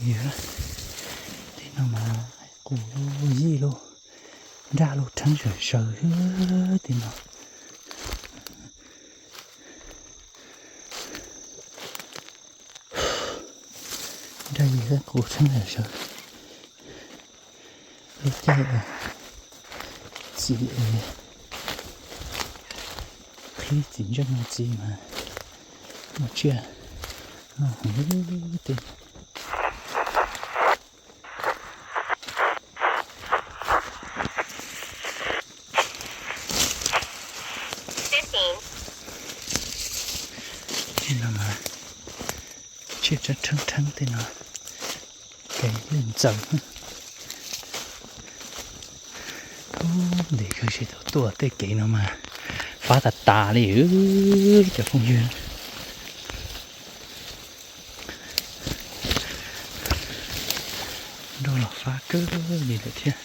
Yog, tej no mas qus yij lub, nraj lub rheeb sawv sawv tej no. Nraj yij qus rheeb sawv sawv. Lub caij txiv, qhib txiv ntseej no txiv mas muaj tsiaj noj heev tej. Tej no mas tsiaj rheeb rheeb tej no, kev lwj ntxaws. Ub, ntev kawg tsis tau tuaj tej kev no mas fab tas tas li cov phooj ywg. Nroj los fab kawg li lawm thiab.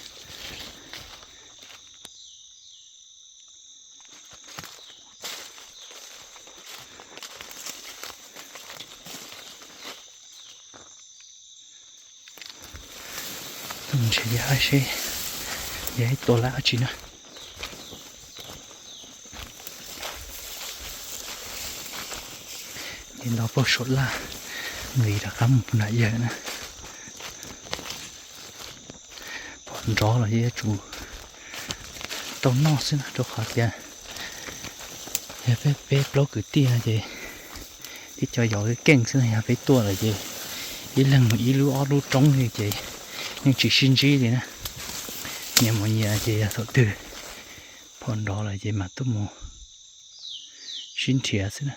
Tuaj mus nrhiav yav haib seb yav haib tua lawm dab tsi na. Ces nto pauj saum laj, nqis rov qab mus nram yawg na. Phom nrov los yuav tsum tau noj xwb na, rau qhov tias yog peb peb plaub kwv tij no ces ib co yaus keej xwb na, yog peb tuaj lawm ces ib leeg mus ib lub ob lub roob li ces yeej tsis sib ntsib li na. Nyias mus nyias ces yog thaum twg phom nrov lawm ces mam tuaj mus sib nrhiav xwb na.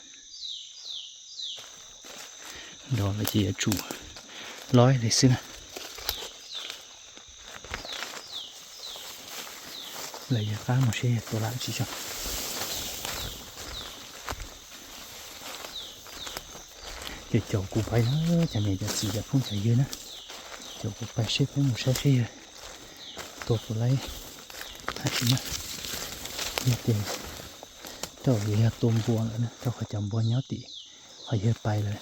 Nrov lawm ces yuav tsum loib li xwb na. Lawv yuav qab mus seb yog tua lawm tsis tso. Ces caum kuv pais na, cov niam cov txiv cov phooj cov ywg na, caum kuv pais seb peb mus saib seb yog tua puas laib dab tsi na. Yog tias, rau yog tua npua lawm na, rau qhov cov npua nyob tim qhov yawg pais lawm.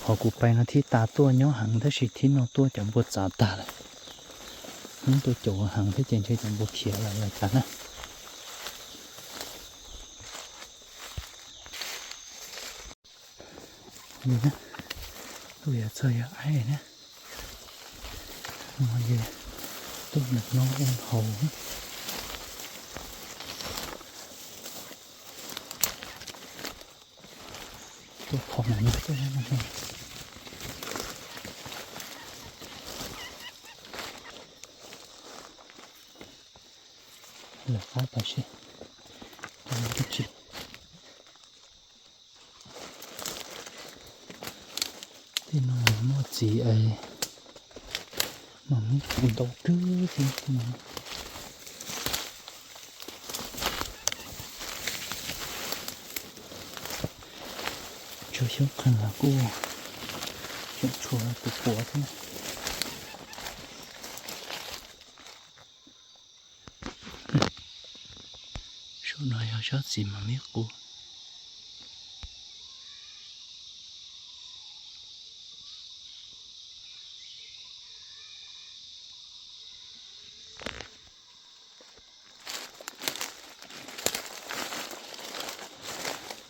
Qhov kuv pais no thiaj tas tuaj nyob heev tab sis thiab no tuaj cov npua txav tag lawm. Hnub tuaj caum heev thiab ces ntshe cov npua khiav lawm lawm tag na. Li na, tuaj yuav txog yog aib na. No yog tuaj ntawm no ua haus. Tuaj phom no tuaj no. Lawv qab pais seb tua dab tsi. Tej no muaj txiv es mas muab kuv ntaus twg thiab tej no. Tshuav xyoob qeeg los kuj tseem tshuav tus puav thiab. Saum no yog sab txiv mas me qus.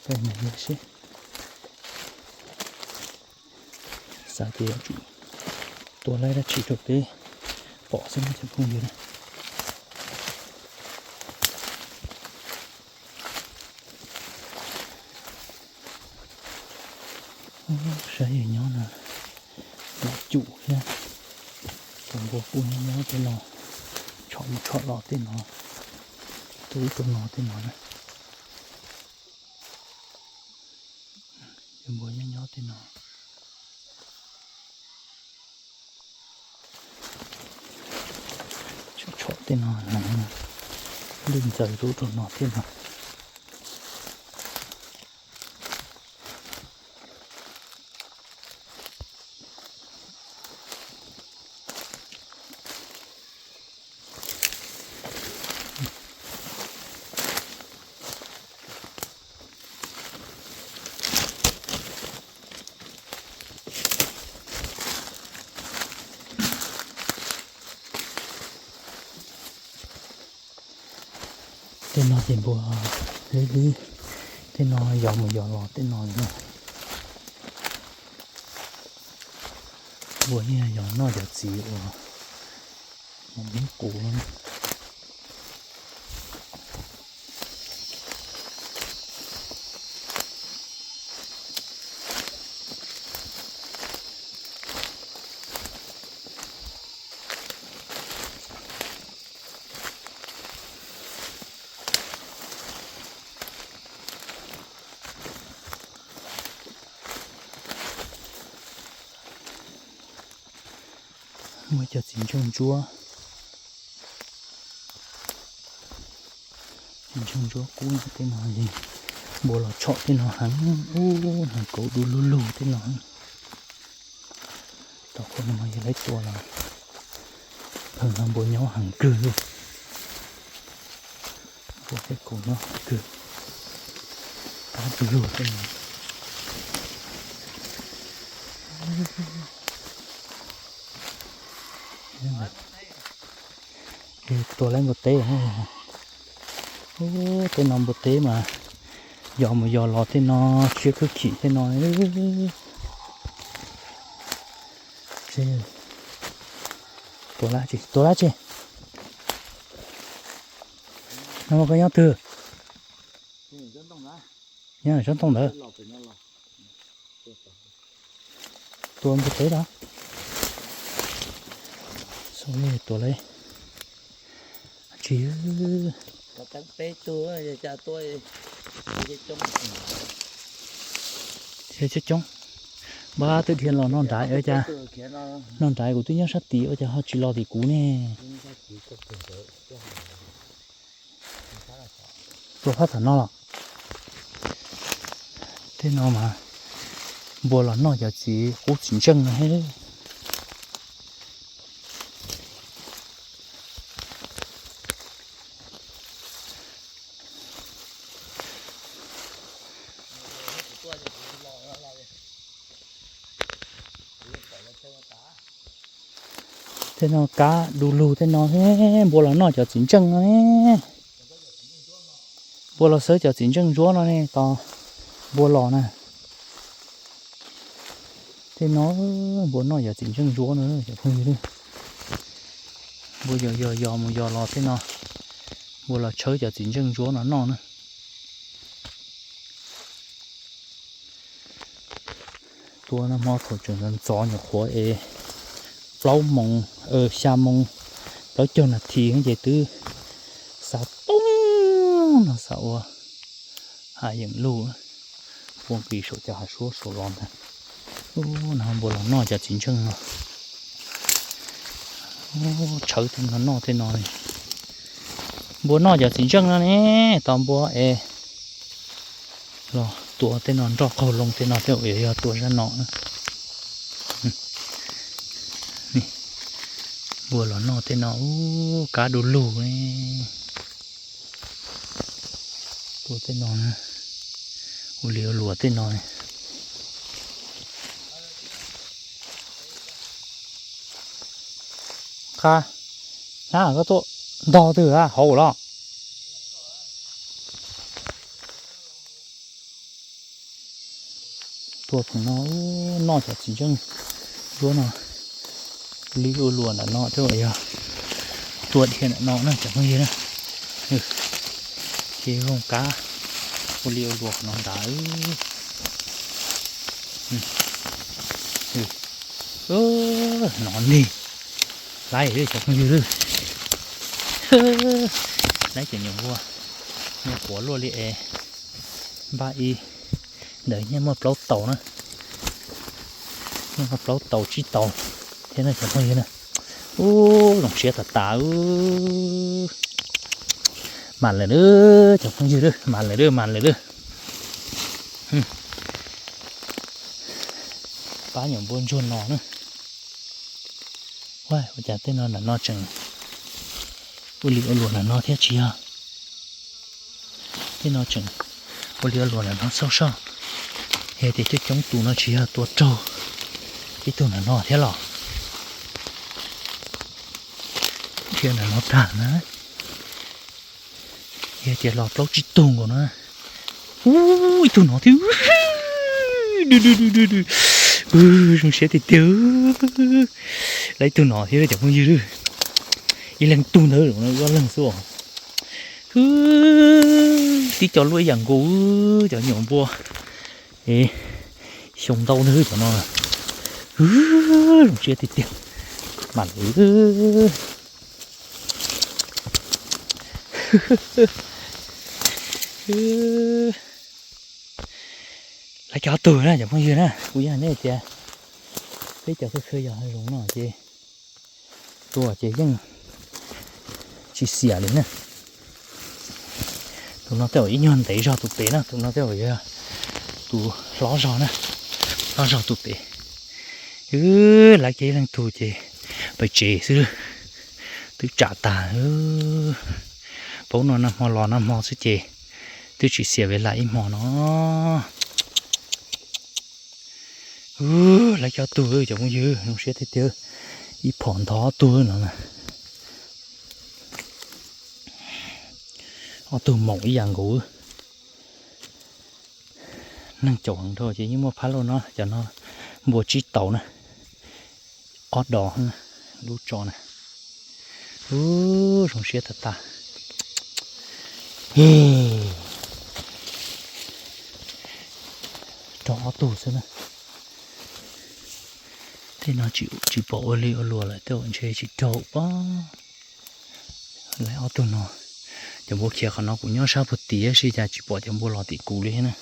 Peb mus ua si, xav tias yuav tsum tua laib dab tsi rau peb pom xwb na cov phooj ywg na. Saib yawg nyob no, lam cum thiab. Cov npua kuj nyob nyob tej no, tshom mus tshom los tej no, tu ub tu no tej no na. Cov npua nyob nyob tej no, tshom tej no, lwj ntxaws tu ub tu no tej no. Tej no ces npua hlwb hlwb, tej no yos mus yos los tej no li na. Npua yeej yog noj cov txiv uas mus hlwb qus no. Muaj cov txiv ntseej ntsuab, txiv ntseej ntsuab qub tej no, npua los tshom tej no heev, ub, hnav kauv du lug lug tej no. Tom qhov no mas yog lawv tua los, pheej no npua nyob heev kawg li. Npua thiab kauv nyob heev kawg, qab du lug tej no. Tua lawv npua teb. Ub, tej no npua teb mas yos mus yos los tej no, siab khwb khim tej no. Tua dab tsi, tua dab tsi? No koj nyob twg? Nyob tsob ntoo ntawd. Tua npua teb los? Tua lawm tsis coob coob. Npab twb dhia los no nrad, ua cas no nrad kuv twb nyob sab tid ua cas ho tsis los tim kuv ne? Tua phab tom no los? Tej no mas npua los noj cov txiv qub txiv ntseej no thiab. Tej no kab du lug tej no, npua los noj cov txiv ntseej no ne. Npua los xawb cov txiv ntseej ntsuab no ne, tos npua los na. Tej no npua noj cov txiv ntseej ntsuab no cov phooj ywg. Npua yos yos yos mus yos los tej no, npua los tshawb cov txiv ntseej ntsuab no noj na. Tua no hmo thaum tseem ntxov ntxov nyuam qhuav es plaub moos, xya moos plaub caug nas this ces twb xav poob no xav ua hav yeem luj, pua nqis saum cov hav suab saum los ntag. Ub, no npua los noj cov txiv ntseej no. Ub, tshawb tej no noj tej no. Npua noj cov txiv ntseej no ne, tos npua es los tua tej no nroj qaug loo tej no thiab, yog tua zaj no. Npua los noj tej no, ub, kab du lug. Tua tej no, ua li ua luam tej no. Qab, hnab koj tuaj ntog twg hauv los? Tua tus no, noj cov txiv ntseej ntsuab no, li ua luam ntawm no thiab, yog tua dhia ntawm no na cov phooj ywg na. Ces zoo kab ua li ua luam no nrad. No nig laib cov phooj ywg, laib cov nyuam npua, nyuam quav luaj li es npaj ib ntawd nyiaj muaj plaub tau na, nyiaj muaj plaub tau tsib tau thiab na cov phooj ywg na. Ub, zoo siab tas tas. Mas lawm cov phooj ywg, mas lawm, mas lawm. Pab nyuam npua ntsuag no na. Ua cas tej no ntawm no tseem ua li ua luam ntawm no thiab tsis yog? Tej no tseem ua li ua luam ntawm no xauj soj, yog tias coob coob tus no tsis yog tua raug ib tug ntawm no thiab los? Dhia ntawm no tag na. Tias los plaub tsib tug nkaus no. Ub, ib tug no thiab. Zoo siab tiag tiag. Lawv ib tug no thiab cov phooj ywg. Ib leeg tug ntawd, ob leeg xwb os. Tib co luaj ib yam nkaus cov nyuam npua. Xyoo ntau ntawd cov no. Zoo siab tiag tiag. Mam li. Lawv cov tug na cov phooj ywg na, kuv yog nej tias peb cov khwv khwv yog hav zoov no ces tua ces yeej tsis xiam li na. Tus no tej zaum ib nyuag ntev zog tus pem na, tus no tej zaum yog tus hlob zog na, hlob zog tus pem. Lawv kiag ib leeg tug ces pem tsev xwb, twb tsam tag. Paub no nag hmo los nag hmo xwb ces twb tsis xiam ve lam ib hmo no. Lawv cov tug cov phooj ywg, zoo siab tiag tiag. Ib phom ntog ob tug no. Ob tug maum ib yam nkaus. Neeg caum heev dhau ces yeej muaj phab lauj no, cov no npua tsib taus na. Ob dos lub tso na. Ub, zoo siab tag tag. Raug ob tug xwb na. Tej no tsis pom ua li ua luam lawm, tej zaum ntshe tsis raug pob. Lawv ob tug no, cov npua khiav qhov no kuv nyob sab puag tim tab sis cas tsis pom cov npua los tim kuv li na.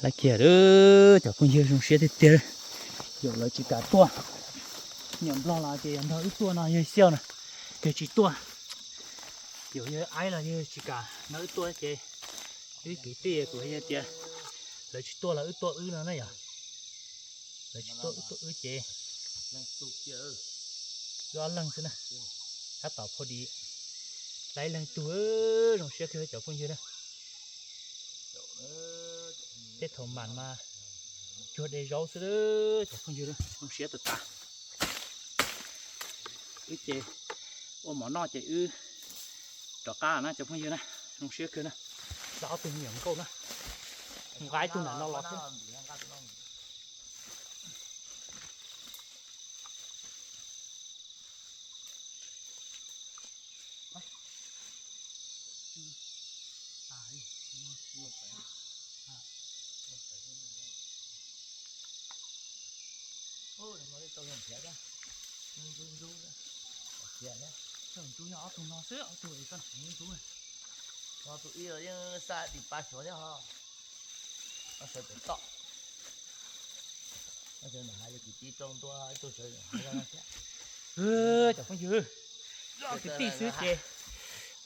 Lawv kiag, cov phooj ywg, zoo siab tiag tiag. Yaum lawv tsis kam tuaj. Nyuam nplog los ces yog nrog wb tuaj no yawg Xiauj na, yawg tsis tuaj. Yaum yawg Aib los yawg tsis kam nrog wb tuaj ces wb kwv tij kuv hais tias lawv tsis tuaj los wb tuaj wb no na yom. Lawv tsis tuaj wb tuaj wb ces wb ob leeg xwb na. Tab tom pha di lawv ib leeg tug. Zoo siab kawg cov phooj ywg na. Tej thaum mam mas cuag de zaub xwb cov phooj ywg, zoo siab tag tag. Wb ces ua mov noj ces wb rov qab na cov phooj ywg na. Zoo siab kawg na. Lawv ob tug me nyuam nkauj na, nqa ib tug ntawm no los thiab. Ntsuj yog ob tug no xwb, ob tug koj ntseeg ntsuj. Tus ib yeej xa tim pa xyov thiab ho. Sawv pem toj. Cov phooj ywg, ob kwv tij xwb ces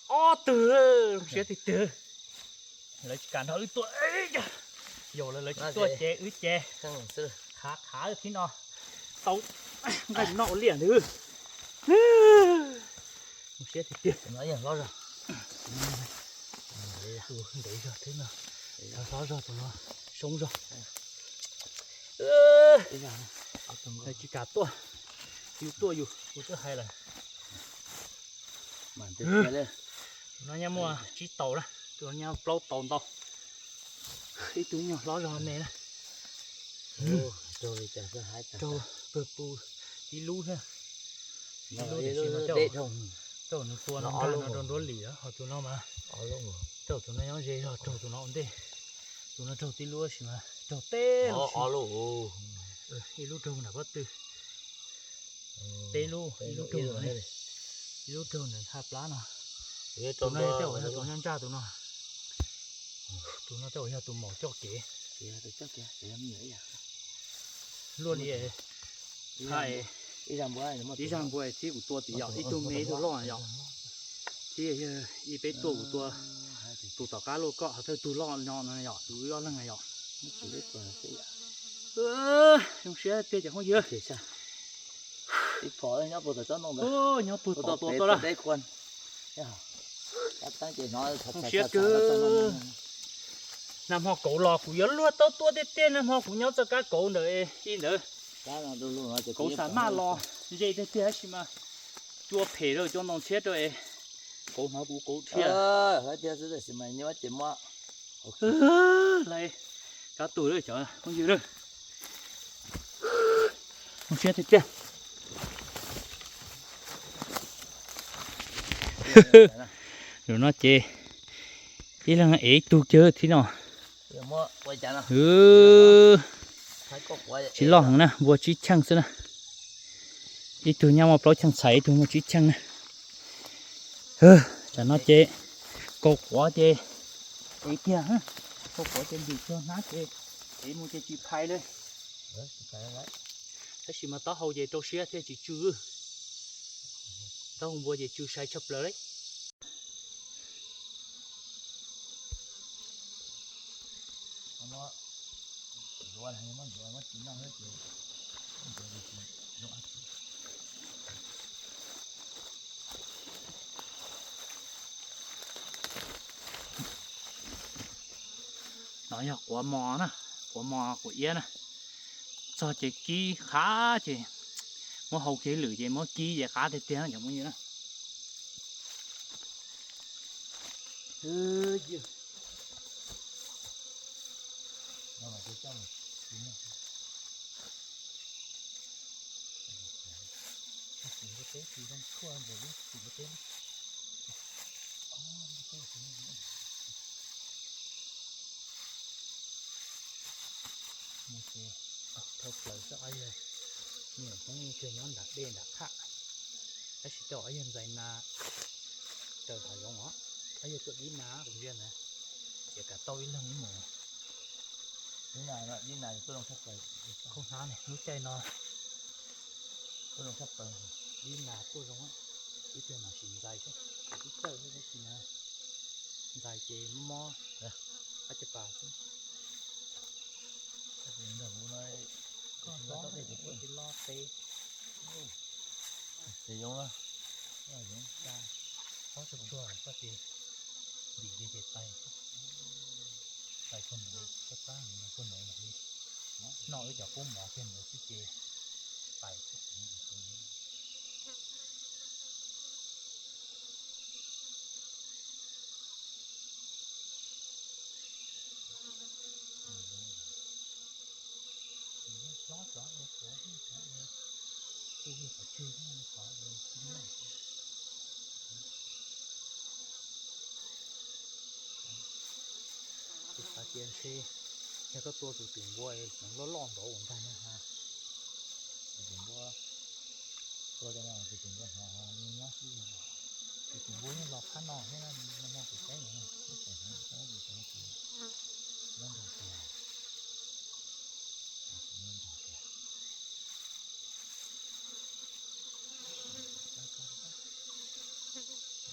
ob tug, zoo siab tiag tiag. Lawv tsis kam nrog wb tuaj. Yaum lawv, lawv tsis tuaj ces wb ces khav khav thib no tau nqaij noj ua liaj ntawd. Zoo siab tiag tiag. Tus ntev zog thiab no, hlob zog tus no, soob zog. Tsis kam tuaj, yus tuaj yus, kuv twb hais lawm. Tus no nyob muaj tsib taus na, tus no nyob plaub taus ntau. Ib tug nyuag hlob zog me na. Raug pawg pus tib lub thiab. Tib lub tiam sis no coj nws tua no nkag no rau nruab lim, ho tus no mas coj tus no nyob ze zog, raug tus no ua ntej. Tus no raug tib lub tab sis mas raug peb lub, ib lub raug nram pob tw, peb lub, ib lub raug, ib lub raug nram haj plab no. Tus no tej zaum yog tus nyob ntsaj tus no. Tus no tej zaum yog tus maum coj kev. Luaj li ib zaj npua thiab kuv tua tim yom, ib tug me ib tug loj yom. Thiab ib peb tuaj kuv tua tus tom qab luaj koj, ho thawj tug loj no no yom, tus wb ob leeg na yom. Zoo siab tiag cov phooj ywg. Nyob puag tom tua tuaj, tua tua tua. Zoo siab kawg. Nag hmo kauv los kuv yuav luag tau tua tiag tiag, nag hmo kuv nyob txoj kab kauv ntawd ib ntawd. Kauv xav maj los ze tiag tiag tab sis mas cua phem rau cua ntoo tshiab rau es kauv hnov kuv kauv dhia. Lawv kab tug lawm cov phooj ywg lawm. Zoo siab tiag tiag. Zaum no ces ib leeg ev ib tug kiag thib no. Tsis loj heev na, npua tsib cheej xwb na. Ib tug nyob muaj plaub cheej txhais, ib tug muaj tsib cheej na. Tam no ces kaus quav ces ev kiag, kaus quav ces ntim kiag hnab ces ev mus ces tsis phais li. Tab sis mas taub hau ces rau siab thiaj tsis tsw. Taub hau npua ces tsw sai tshaj plaws li. No yog quav mos na, quav mos quav iab na. Txog ces kib qab ces muab hau kiag lwm ces muab kib ces qab tiag tiag cov phooj ywg na. Thau plaws xwb ob yawg, me nyuam Hmoob yeej kawg nyob nram dej nram qhaj, tab sis tej ob yawg ntxais nas raws hav zoov os, ob yawg tuaj dib nas kuv ntsia ntawd, ces kav tau ib leeg ib mus. Dib nas, dib nas tuaj zoo tshaj plaws. Khaub hnab ne, lub caij no tuaj zoo tshaj plaws, dib nas tuaj zoo, ib pliag mam sim ntxais seb, ib txawj xwb tab sis mas ntxais ces mob mob qab caj pas xwb. Koj txhob tsis loj peb. Ces zoo, txhob tsuag tsuag koj ces ntim kiag ces tais, tais koj mus, koj tab mus koj ntawd ntawm li, noj wb cov kub mov kiag ntawd xwb ces tais. Ces xav tias ntshe yog koj tua tus twm npua es hneev loj loj nraud ua ntag na ha. Tus twm npua, tus twm npua hnov nyob xwb, tus twm npua yeej los phab no thiab, no no kuv saib no, tus twm npua tus nyob nrog tiag, nyob nrog tiag.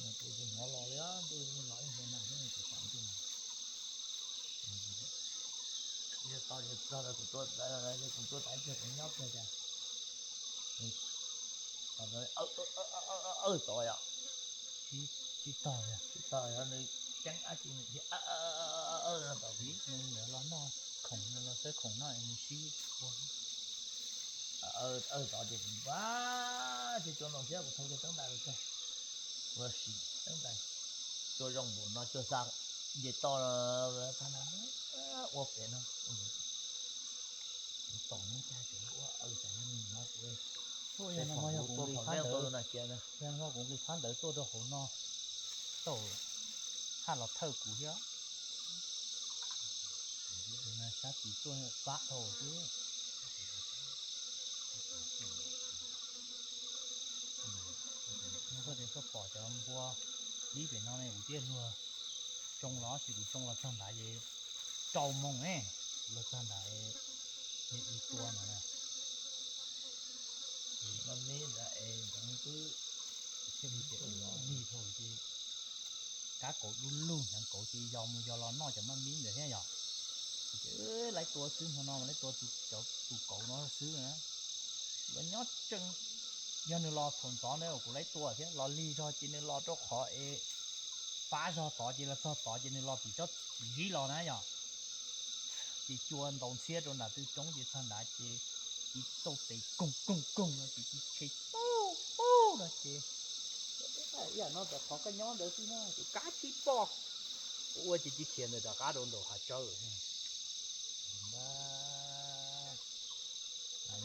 Ntuj hnov los li, ntuj los ib hmo no thiab tsis pom ntuj. Yog tau, yog txog kuv tua, kuv tua tau kiag kuv nyob kiag cas. Awj tod yom. Tsis tog, tsis tog yog nws ceeb dab tsi nws thiaj awj tod. Vim nws los noj khoom, nws los xawb khoom noj es nws sib ua. Awj tod ces kuv npaj thiab cua ntoo thiab kuv thau kiag teeb ntais los txog. Ua si teeb ntais, cua zoo npaum no cua xa nce toj tag no ua pem no. Kuv tom neb tag ces ua awj tod no kuv, kuv nqis phab ntawd, kuv nqis phab ntawd tuaj rau hauv no, tau haj los thawj kuv thiab. Sab tis tuaj pab dhau xwb. Koj tias koj pom cov npua dib pem no ne, kuv thiaj luag tsoo los, tab sis kuv tsoo los txog nrad ces rau moos ne, kuv los txog nrad es tua no na. Maj mib ntawd es ntxeev twb thiaj li ces ua maj mib dhau ces kab kauv du lug, hneev kauv ces yos mus yos los noj cov maj mib ntawd thiab yom. Ces lawv tua xwb, hmo no mas lawv tua cov tus kauv no xwb na. Lawv nyob tsees Yog nws los thaum ntxov na kuv laib tua thiab, los lig zog ces nws los rau qhov es pab zog tod ces los txog tod ces nws los tim tsob tim zib los na yom. Ces cua ntaus ntxhiab rau nram tw roob ces txog nrad ces tiv tauj tes koog koog koog no ces tiv tshe pauj pauj no ces ib yam no tom qhov koj nyob ntawd xwb na, tus kab tsis pom. Kuv ua ces cia khiav ntawd rov qab rau nraum hav tsawb.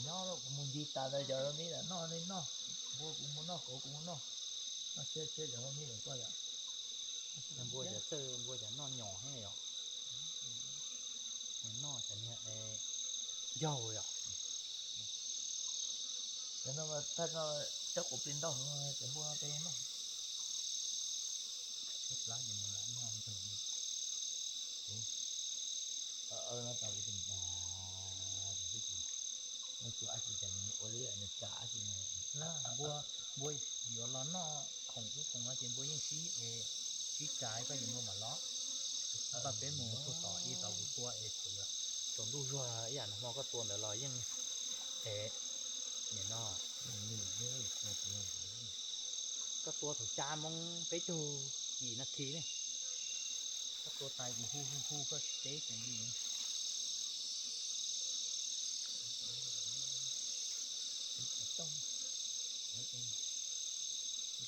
Nyob kuv mus ncig tas ntawd cov me lam noj li noj, npua kuv mus noj, kauv kuv mus noj, noj tshiab tshiab cov me lam koj yom. Npua cov txawj npua cov noj nyom thiab yom. Noj cov niag ncaug yom. Cov no thaj no cov quav plig ntau, cov npua no peb noj. Plab ces nws lam noj nrog li. Kuv no tau kuv tus npam, no cuag ab tsi cas nws ua li nws kam ab tsi no. Npua, npua yuav los noj khoom ub khoom no ces npua yeej sib, sib rais koj ces npua mam los. Npaj peb mus txog tom ib tau kuv tua es kuv yuav tsaus ntuj zuag ib yam no hmo koj tua ntawd los yeej es nim no koj tua thaum xya moo peb caug yim nas this ne. Koj tua tas kuv hu hu hu koj tsis teb kuv li.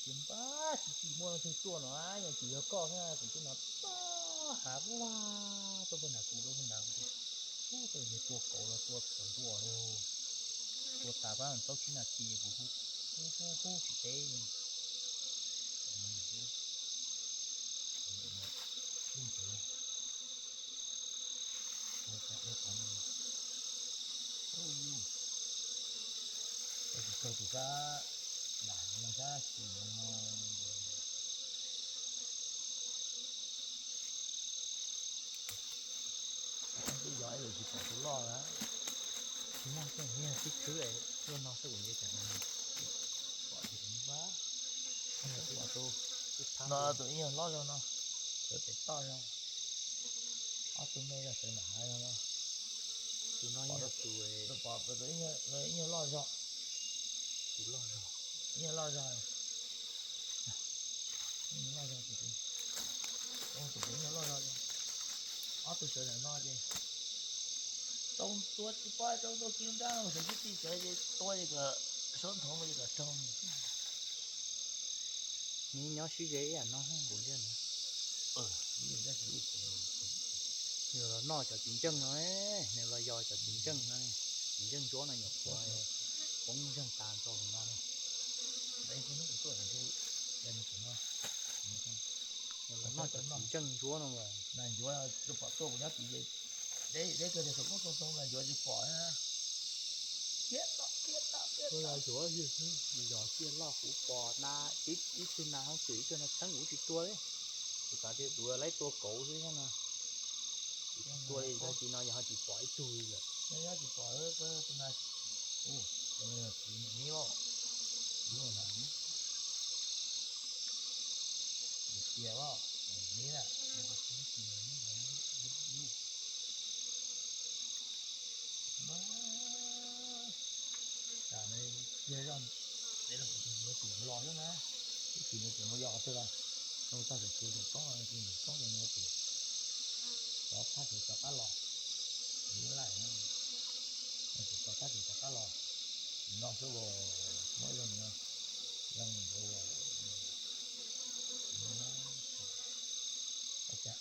Ces npab tsis tsis muaj leej twg tuaj no, yog tsis yog koj thiab kuv twb no toj hav vaj tuaj puag nram kuv, rau puag nram kuv, ub, tua kauv los tua cov npua los, tua tas pab plaub tsib nas this kuv hu hu hu tsis teb. Ua cas ua qhov no, ua tsis tau tus kab dam no sab xis no. Twb yog ib lwm tsis pom tus loj na. Tsis muaj tej niag tib khwb luaj no xwb kuv nce cas no. Pom tus no tus ib nyuag loj zog no, sawv pem toj zog. Ob tug me zog sawv nram hav zog no. Tus no yog tus, tus pom tus ib nyuag loj zog. Tus loj zog, ib nyuag loj zog. Tus ib nyuag loj zog, tus ib nyuag loj zog. Ob tug sawv nram no ces tau tua tsis pom, tau tua kiv nrab sawv tib tij sawv ces tua ces kom suab nthuav mus ces kom raug. Nws nyob sib ze ib yam no kuv ntsia no. Yog los noj cov txiv ntseej no, nws los yog cov txiv ntseej no, txiv ntseej ntsuab no nyuam qhuav poob ntseeg tas nkaus no. Los noj cov txiv ntseej ntsuab no mas. Ncuav pom tuaj kuv nyob tid, deb deb kawg tias saum koob xoo xoo mas ncuav tsis pom. Thiab tom thiab tom thiab tom. Yog yog ciaj loj kuv pom na, ib tug na hauv twm ib tug na txheeb kuv tsis tua li. Kuv xav tias kuv laib tua kauv xwb thiab no. Tua li tag kis no yog ho tsis pom ib tug li lawm. Nyob tsis pom tus na, tus na txiv me os, tus na cia os, me na. Tam no cia zoj, peb los kuv tus yuav tus los xwb na, ib chim no tseem mus yos qhov twg los, no txog thaum kuv tus poob no, tus poob ces nws tus rov thab tus rov qab los, tus laim no, tus rov thab tus rov qab los, no xwb los muab zoo no, zoo ntawd. Ua cas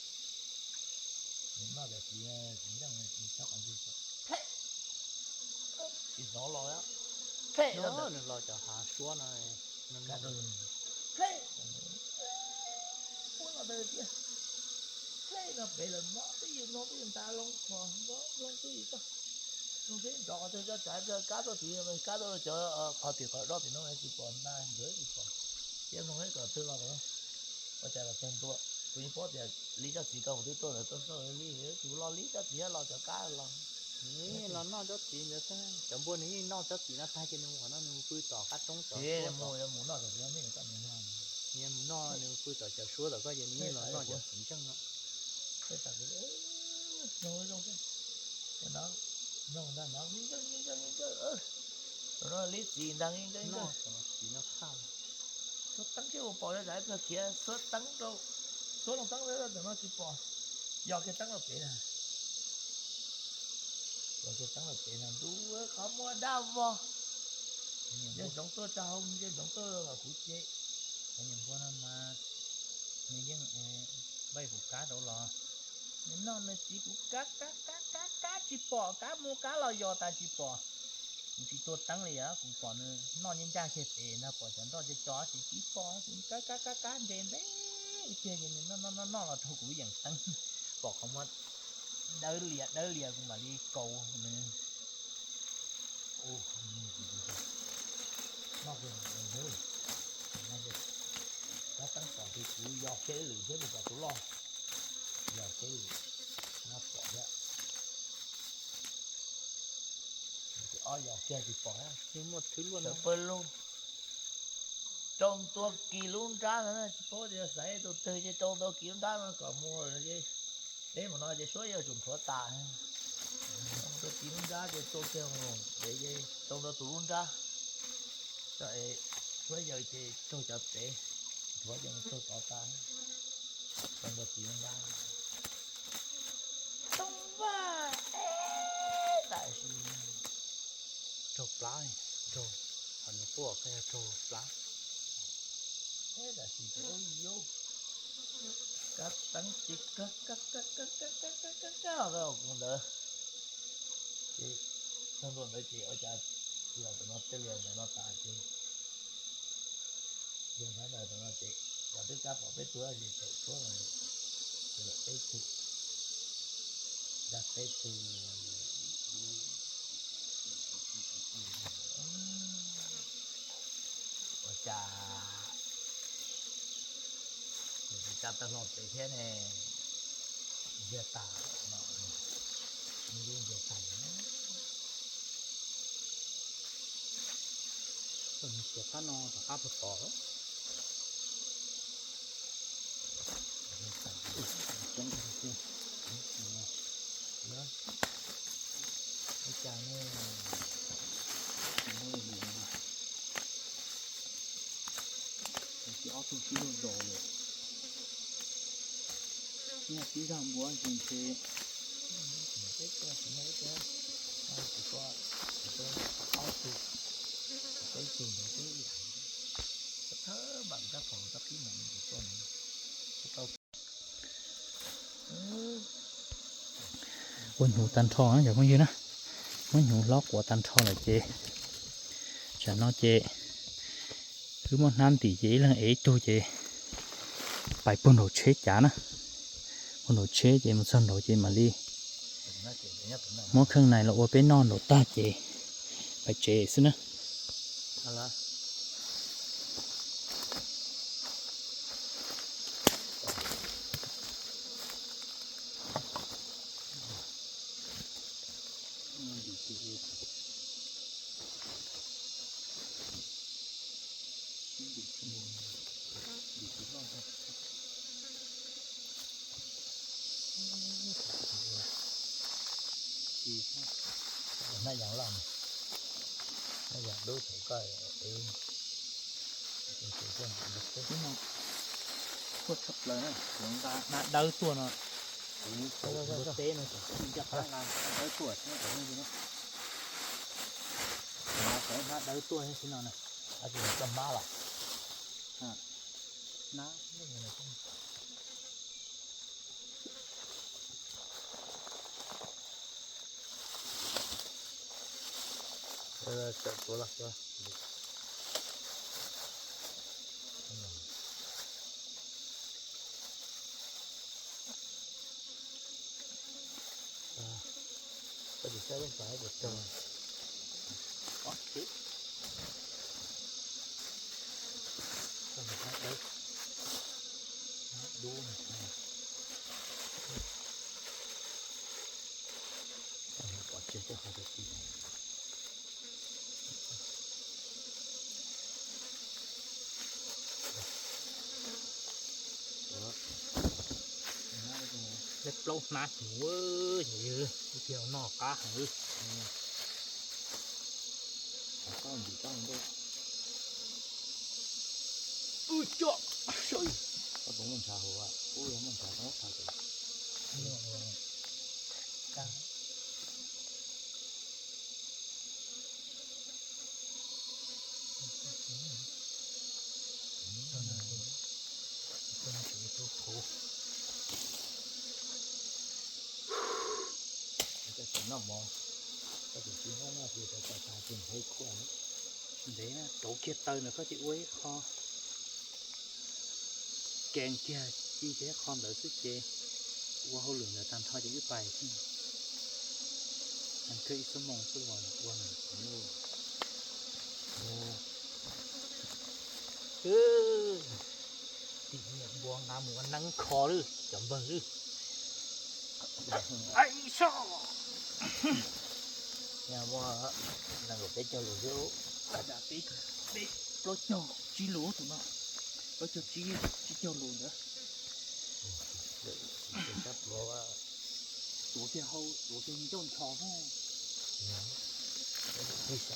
nws noj cov txiv, txiv ntseej no tsis txhob qhov ntwg, phem, tsis hnov los, phem no, nws los cov hav suab no, phem, ua no ntawd tias, phem no pem lawm no twb yog no twb yog nta loo, loo twb yog toj, loo twb nrov qhov twg, kab tuaj tid, kab tuaj cov qhov tim qhov dob tim no tsis pom na, nkawd tsis pom, cia mloog ib kom twg los, ua cas los txog ntua, kuv yeej paub tias li tsob txiv ko kuv twb tuaj ntawd tuaj xauj li, tus los li tsob txiv los cov kab los. Los noj tsob txiv ntawd, cov npua nws yeej noj tsob txiv no tag ces nws mus qhov no nws mus pw tom qab roob cov suab, mus noj cov txiv no, nws mus noj nws pw tom cov suab tom koj ces nws yeej los noj cov txiv ntseej no. Mloog ntag no, me ntseej me ntseej me ntseej, Li txiv ntag, xuab teeb thiab ua pom li cas kawg khiav, xuab teeb rau, xuab loo teeb rau tam no tsis pom, yog kiag teeb rau pem na, yog kiag teeb rau pem na, ntuj, qhov muag dab vog, nce ntsoov tuaj rau hauv, nce ntsoov tuaj los kuv ces, qhov niag npua no mas nws yeej npaj kuv kab rau los, nws noj nws txiv kuv kab kab kab kab kab tsis pom, kab muag kab los yos tas tsis pom. Kuv tsis tua teeb li os, kuv pom nws noj nyob ncaj kiag pem ntag, pom cov nroj co co ces tsis pom, kuv kab kab kab kab nte nte tiag ces nws noj noj noj noj los raug kuv yeem teeb, pom qhov muag dawb lias dawb lias kuv mam li kaus nws. Kab teeb pom ces kuv yos kiag ib lwm thiab mus kom tus loj, yos kiag ib lwm, no pom thiab. Ob yos kiag tsis pom, sawv pawg lug. Rau ntua kis lub nrab no tsis paub tias xaiv tus twg ces rau ntua kis lub nrab no kom mus, peb mus no ces suab yawg tsum nthuav tas. Rau ntua kis lub nrab ces rau kiag mus pem ces rau ntua tus lub nrab, suab yawg ces raug cov pem, nthuav ces mus raug tod tas, rau ntua kis lub nrab. Toob vaj, tam sis raug plab, raug, qhov nws quaj qhia raug plab. Tam sis ces ub yub, kab teeb ces kab kab kab kab kab kab kab kab los rau kuv ntawd. Ces txog ntua ntawd ces ua cas los tam no tej lias ntawm no tas ces, yog ntawd tam no ces yog twb kab pom peb tug ces tawm tshuab los, tawm peb tug, dag peb tug. Ua cas tsis tsa tawg hlo pem thiab ne, ntsiag tag no, lub ntsiag tag. Xiav phab no rov qab puag tod. Ua cas ne, ob tug sib zog zos lawm, nyiaj tib zaj npua ntsis ntshe. Ob tug, peb tug ntawd twb ib yam, thawj npam rab phom rab qib mas kuv tuaj mus. Ua hnyuv tag nrho na cov phooj ywg na, muab hnyuv hlob quav tag nrho lawm ces tsam no ces wb muab hnab ntim ces ib leeg ev ib tug ces pais puag nraum tsheb cav na, puag nraum tsheb ces mus txog nraud ces mam li muab kheej nais los ua peb noj nraud tag ces pais tsev xwb na. Hnab yas loj, hnab yas dub thaum koj ev, tuaj tshaj plaws na, kuv nqa hnab dawb tuaj no, kuv teb no tseem nqa hnab dawb tuaj xwb na. Hnab dawb tuaj xwb no na. Koj mab los? Hnab Lej plaub hnab hnyuv, ib pliag noj qab heev. Koj ntim koj ntej. Ub, coj, koj puas muaj ntshav hauv? Ub, yog muaj ntshav tau thav tes. Koj tsis noj mov, koj tsis noj mov ces tau tau tas ces ntev khuaj. Ntev na, rauv kiag taws ntawd koj ces ua ib qho, kees kiag ci kiag ib qho ntawd xwb ces ua hauj lwm ntawd tag nrho ces wb pais xwb. Tag kawg ib xuab moos xwb los ua na. Tim niam npua nqa mus ua neeb kho lawm cov npawg lawm. Yog muaj nees nkaum peb caug lus xwb. Peb, peb, plaub caug tsib lus tus no, plaub caug tsib, tsib caug lus ntawd. Sab pluav, tuav kiag hau, tuav kiag ncauj nrho xwb.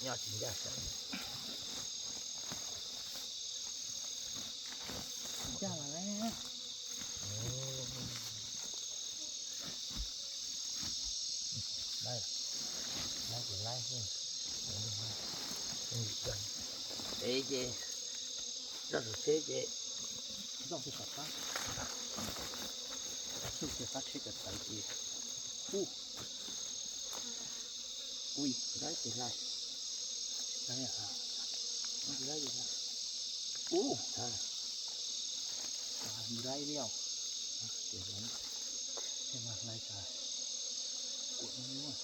Nyob tsis ncaj sab. Ncaj lawm. Laib, laib ces laib xwb. Ev ces zoj saum tsheb ces zoj kiag tom qab, xwb kiag qab tsheb kom tawv ces ub. Ui, laib ces laib, laib, laib ces laib. Ub, laib li os. Ces laib, laib tas kuam nyuaj.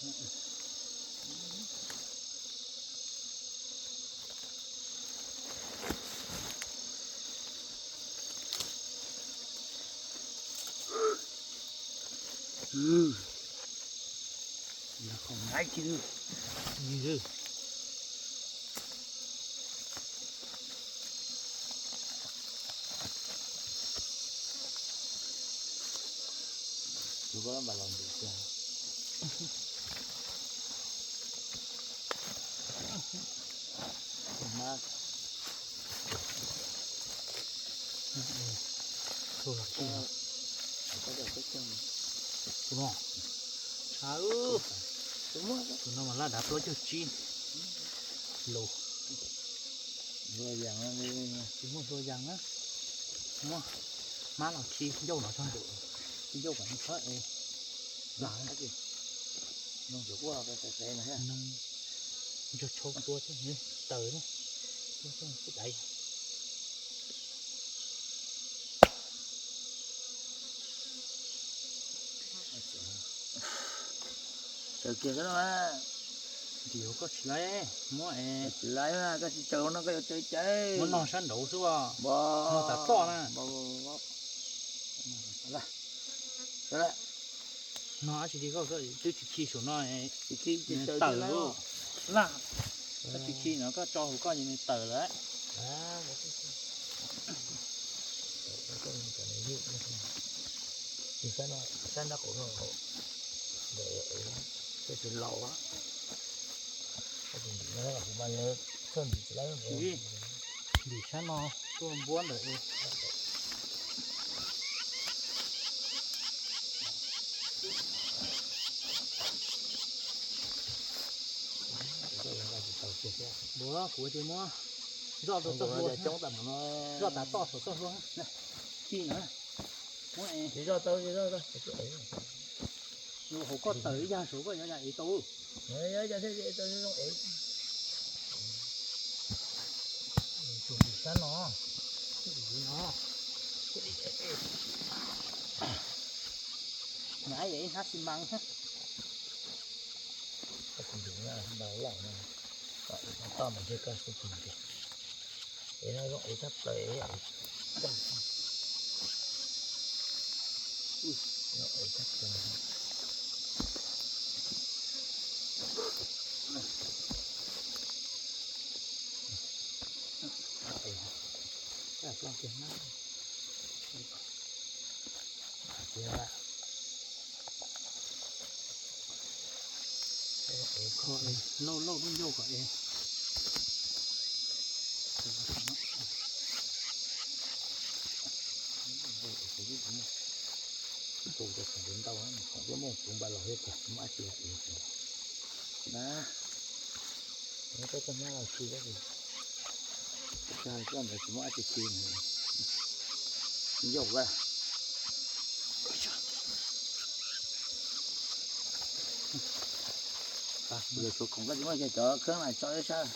Qhov nqaij kiag, nig. Tus koj npam los ntim kiag. Mas tus no, tus no mas laj dav plaub caug tsib lus. Tsis muaj hlua yas na. Muab hmab los khi ncauj no tso, khi ncauj kom nws txhob es lam. Ntsog tshau tua thiab taws na, tua xwb daiv. Taws kiag xwb na. Ntim koj tsis laib, muab es tsis laib na, koj tsis taws no koj yuav taws cas? Muab nog sab nraud xwb os. Nog tas toj na. Nog dab tsi li koj twb tsis khi saum no, tawm lawm. Laj, koj tsis khi no koj tso hauv koj ces nws tawm lawm. Sab nrab qaum no, ntawm tsis laus, kuv mas lawv txawj ntim tsis laib. Ntim sab no tuaj npuab ntawm. Npua kuv ces muab zoj rau txoj hlua, zoj tas toj saum txoj hlua. Khi no, muab es, hauv koj tawm ib yam saum koj yuav yam ev tau. Sab no, no, ib hnab xi mas thiab. Koj tus ntxim ntau lawm no, toj mas ntshe koj xub pwg tiag. Es no zoo ev tshaj plaws. Zoo ev tshaj plaws. Tiag. Kho es lauj lauj lub ncauj kom es. Tus khoom ntau, khoom muaj tus npaj los thiab, muaj dab tsi es na. Koj txoj hnab los tsis, koj ntawd tsis muaj dab tsi, ncauj a. Yog tshuav khoom koj tsis muaj ces cov kheeb na tso ib sab,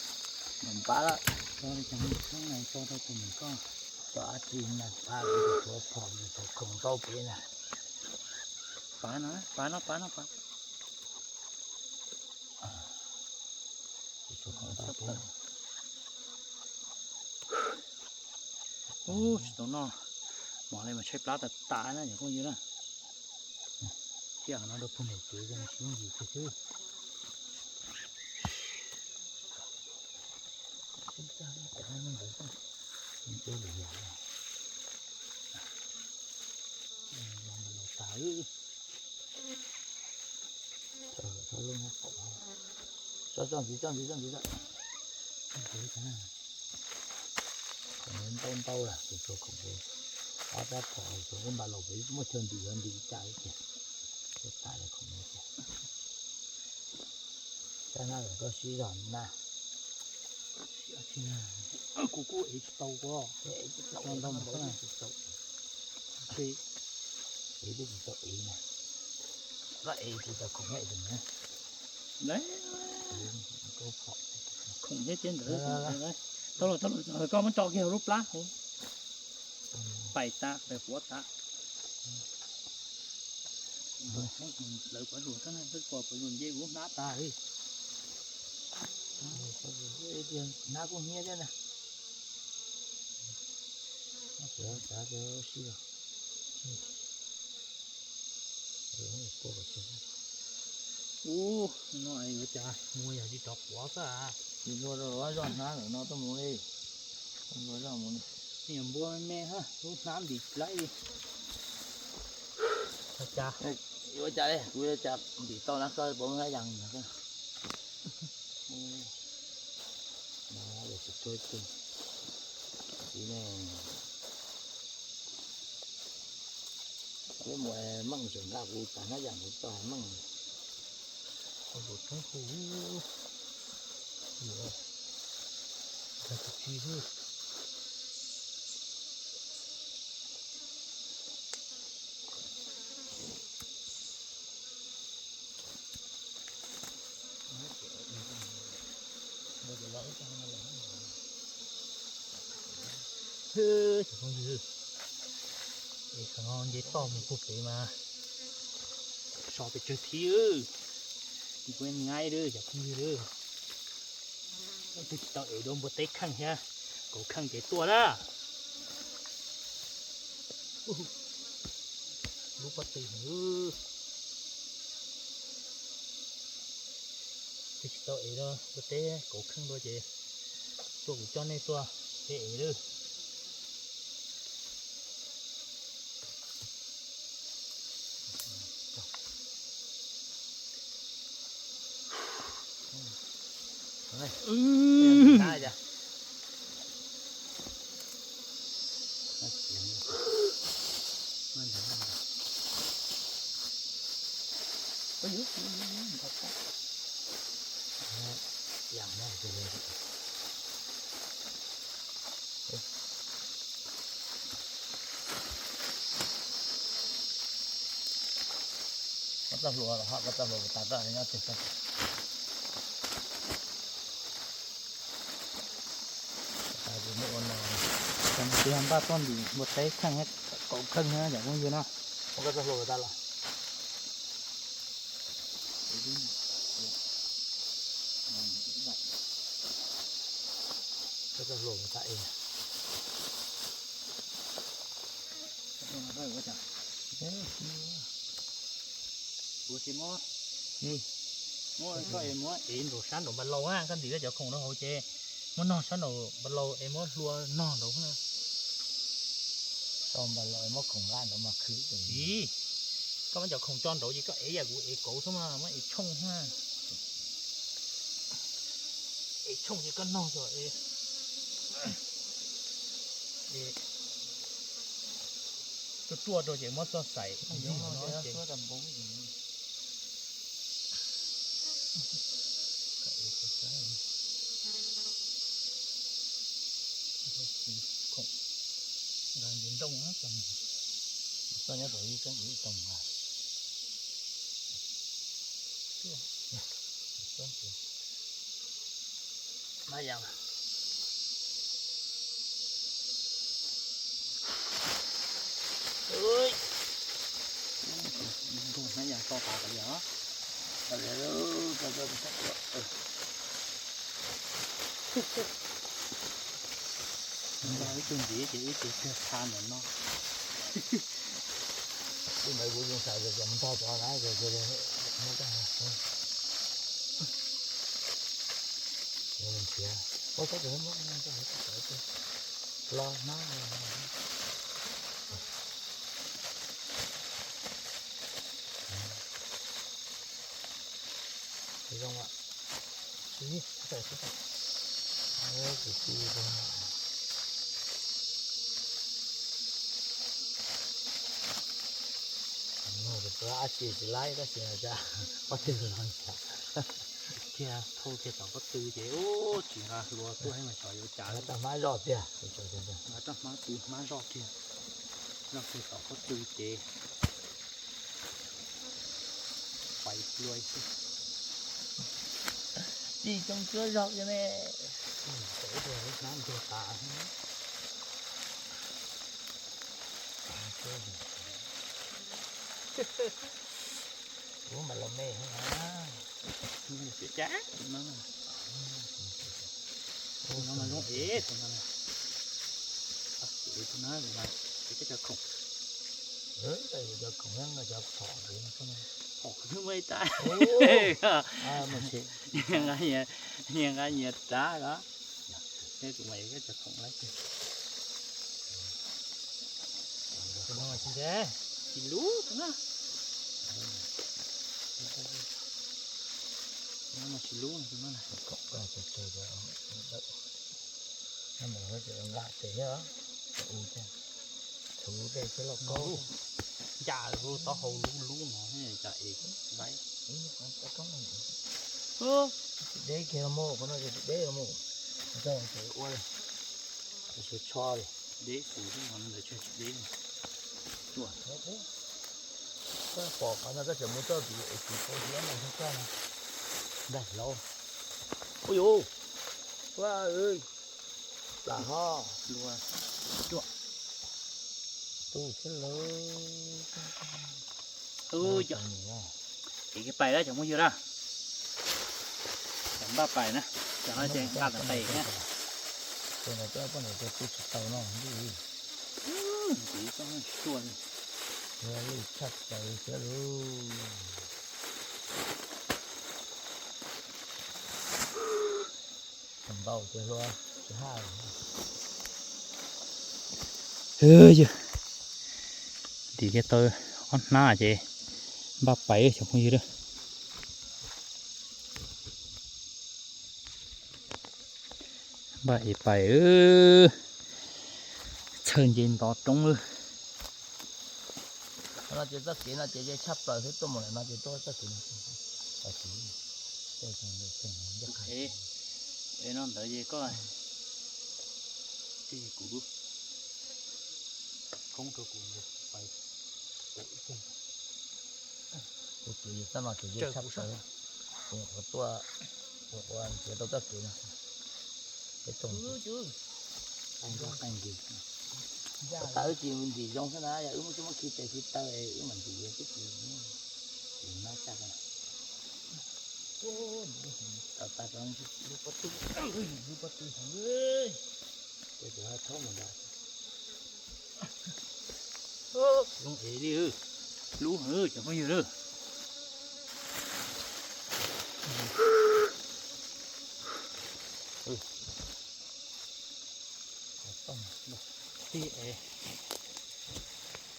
mam npaj lawm. Cov kheeb na tso rau tus niam koj. Cov dab tsi na pab kuv tshuav phom, tshuav khoom ntau pem na. Pab no, pab no, pab no, pab. Tshuav khoom ntau pem. Ub, tsis tau noj mov li mas tshaib plab tas tas na cov phooj ywg na. Thiab no rau pug niam tsev sib ntsis xwb. Tso tso ntxiv, tso ntxiv, tso ntxiv, tso ntxiv. Khoom ntau ntau lawm, tus tshuav khoom pem ob rab phom, tshuav ub npaj los pem muaj chaw ntim yuav ntim cas tiag. Tsis tas li khoom no tiag. Sab hnab lawm koj sib zog na. Kuv kuj ev tsis tau, kuv tsis tau, tsis tau. Ev twb tsis tau ev na. Koj ev tsis tau khoom na. Khoom thiab tiab ntawd. Tau lawm, tau lawm, koj muab tso kiag hauv lub plab hauv. Pais tas, pais quav tas. Lawv pov luag, pov luag nce kuv hnab tas li. Hnab kuj hnyiab thiab na. Ub, no yuav cas mus yog tsis rov quav xwb. Tsis ua rau zoj hnab ntawm no tuaj mus li. Ua zoj mus li. Npua me me, lub hnab ntim laib li. Yuav cas li, kuv yuav cas ntim tau na, koj pov hnab yas ntawd. Tsis tau ib tug. Txiv ne, peb mus meej tseem nqa kuv tas hnab yas kuv tau meej. Ua tus thoob hu, ua tus tsis hu. Cov phooj ywg, es qhov no nce toj mus puag pem mas so pes tsawg thiab. Kuv nqaij lawm cov phooj ywg lawm. Twb tsis tau ev dua npua teb kheej thiab kauv kheej ces tuaj na. Lub pob tw heev. Twb tsis tau ev dua npua teb kauv kheej dua ces tuaj kuv coj nej tuaj peb ev lawm. Koj txoj hlua los ho koj txoj hlua puas tas koj nyob twg koj. Tab sis muab ua no, tab sis npaj tuaj ntim npua teb kheej thiab kauv kheej thiab cov phooj ywg na. Ua koj txoj hlua puas tas los? Koj txoj hlua puas tas es. Kuv tsis muab, muab koj es muab ev nraum sab nraum npas laus na, koj ntim koj cov khoom rau hauv ces muab nog sab nraum npas laus es muab hlua nog nraud na. Sau npas laus es muab khoom nqa nraud mas khwv. Koj muab cov khoom tso nraud ces koj ev yam kuv ev kauv xwb mas muab ev tshooj na. Es tshooj ces koj nog xwb es, es tuaj tuaj rau ces muab txoj xaim yoov no ces. Khoom nqa ntsis nrooj, txoj nyob rau ib txob ntsis ib txoog nqa. Mab yas, mab yas to tas tas yog. Ib tug ntxiv ces ib tug tiag tha ntawm no. Ib ntawd kuv zoo xav tias mus nrog cov na, nrhiav, ua koj los hmab. Zoo, ab tsi tsis laib tab sis pob tw los nrhiav. Kiag thau kiag tom pob tw ces ub tsis nqa hlua tuaj mas xyov yuav cas. Roj hmab zoj tiag, roj hmab tw hmab zoj kiag, zoj kiag tom pob tw ces pais hlua xwb. Tsis coob cuab zog kiag ne. Ib tug hmab ntuag tas. Ub, mas los me heev na. Tus no, tus no mas zoo ev, tus no, tus no mas ev cov khoom. Cov khoom, cov phom, phom hnub muaj ib tab. Nyias nqa nyias rab os. Tus mas ev cov khoom lawm. Tus no mas tsis lub na. Tus no mas tsis lub, tus no na. Nqa tes thiab, txhuv tej thiab lauj kaub. Ncaj lub taub hau lub lub no cas es laib. Tsis deb kiag los mus, qhov no ces tsis deb los mus. Ua li, tsis tsho li. Deb xus xwb, qhov no ntawd tsis deb. Koj pom qhov no koj tseem mus txoj kev es tsis tau thiab no, koj ntag lauj. Ua yus, ua, plam ho, luag, ruam, tu thiab lauj. Ces pais lawm cov phooj ywg na, cov npaj pais na, cov no ces nqa tom tes na. Tus no poj niam tus twg tsis tau no, ntxiv txoj suaj li, lwj tshaj plaws thiab lauj. Ntau ces hlua tsis haj. Dim kiag tau ob hnab ces npaj pais cov phooj ywg. Npaj es pais, txhawj nce nto roob lawm. No ces txoj kev no ces tshaj plaws xwb, tuaj mus lawm no ces tuaj txoj kev no. Es no ntawd ces koj, kuv, khoob rau kuv pais. Kuv ces txoj no ces tshaj plaws, kuv nyuam qhuav tuaj, kuv nyuam qhuav nrhiav tau txoj kev no. Peb tau, qee nkig, tas wb tsis ntim zoo xwb na, yog wb muab tsis muab khi tes khi taw wb mam ntim twb tsis, nab tag, tas tas, lub pob tw, lub pob tw heev, ces thaub mus nrad. Zoo ev li, lub heev cov phooj ywg na. Tig es,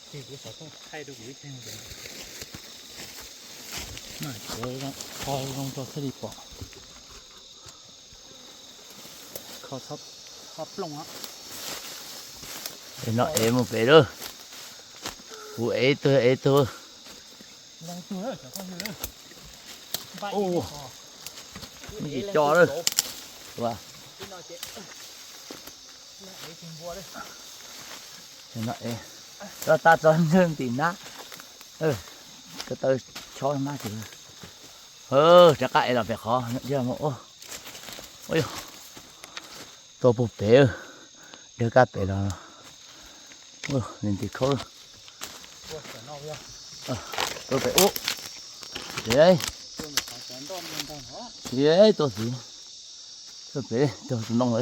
tig kuv xov tooj thaij rau kuv ib teg. Mas tsuav qhov zoo tso thiaj li pom. Peb no ev mus pem lawm. Kuv ev tug, ev tug. Tsis co lawm. Tso tas tso ntswg ntim nab. Ko taw chob nab ces rov qab ev los pem qhov. Tuaj puag pem, dawg kab pem los, nws ntim khaub. Tuaj pem ub, tuaj xwb, tuaj pem, tuaj tus ntoo lawm.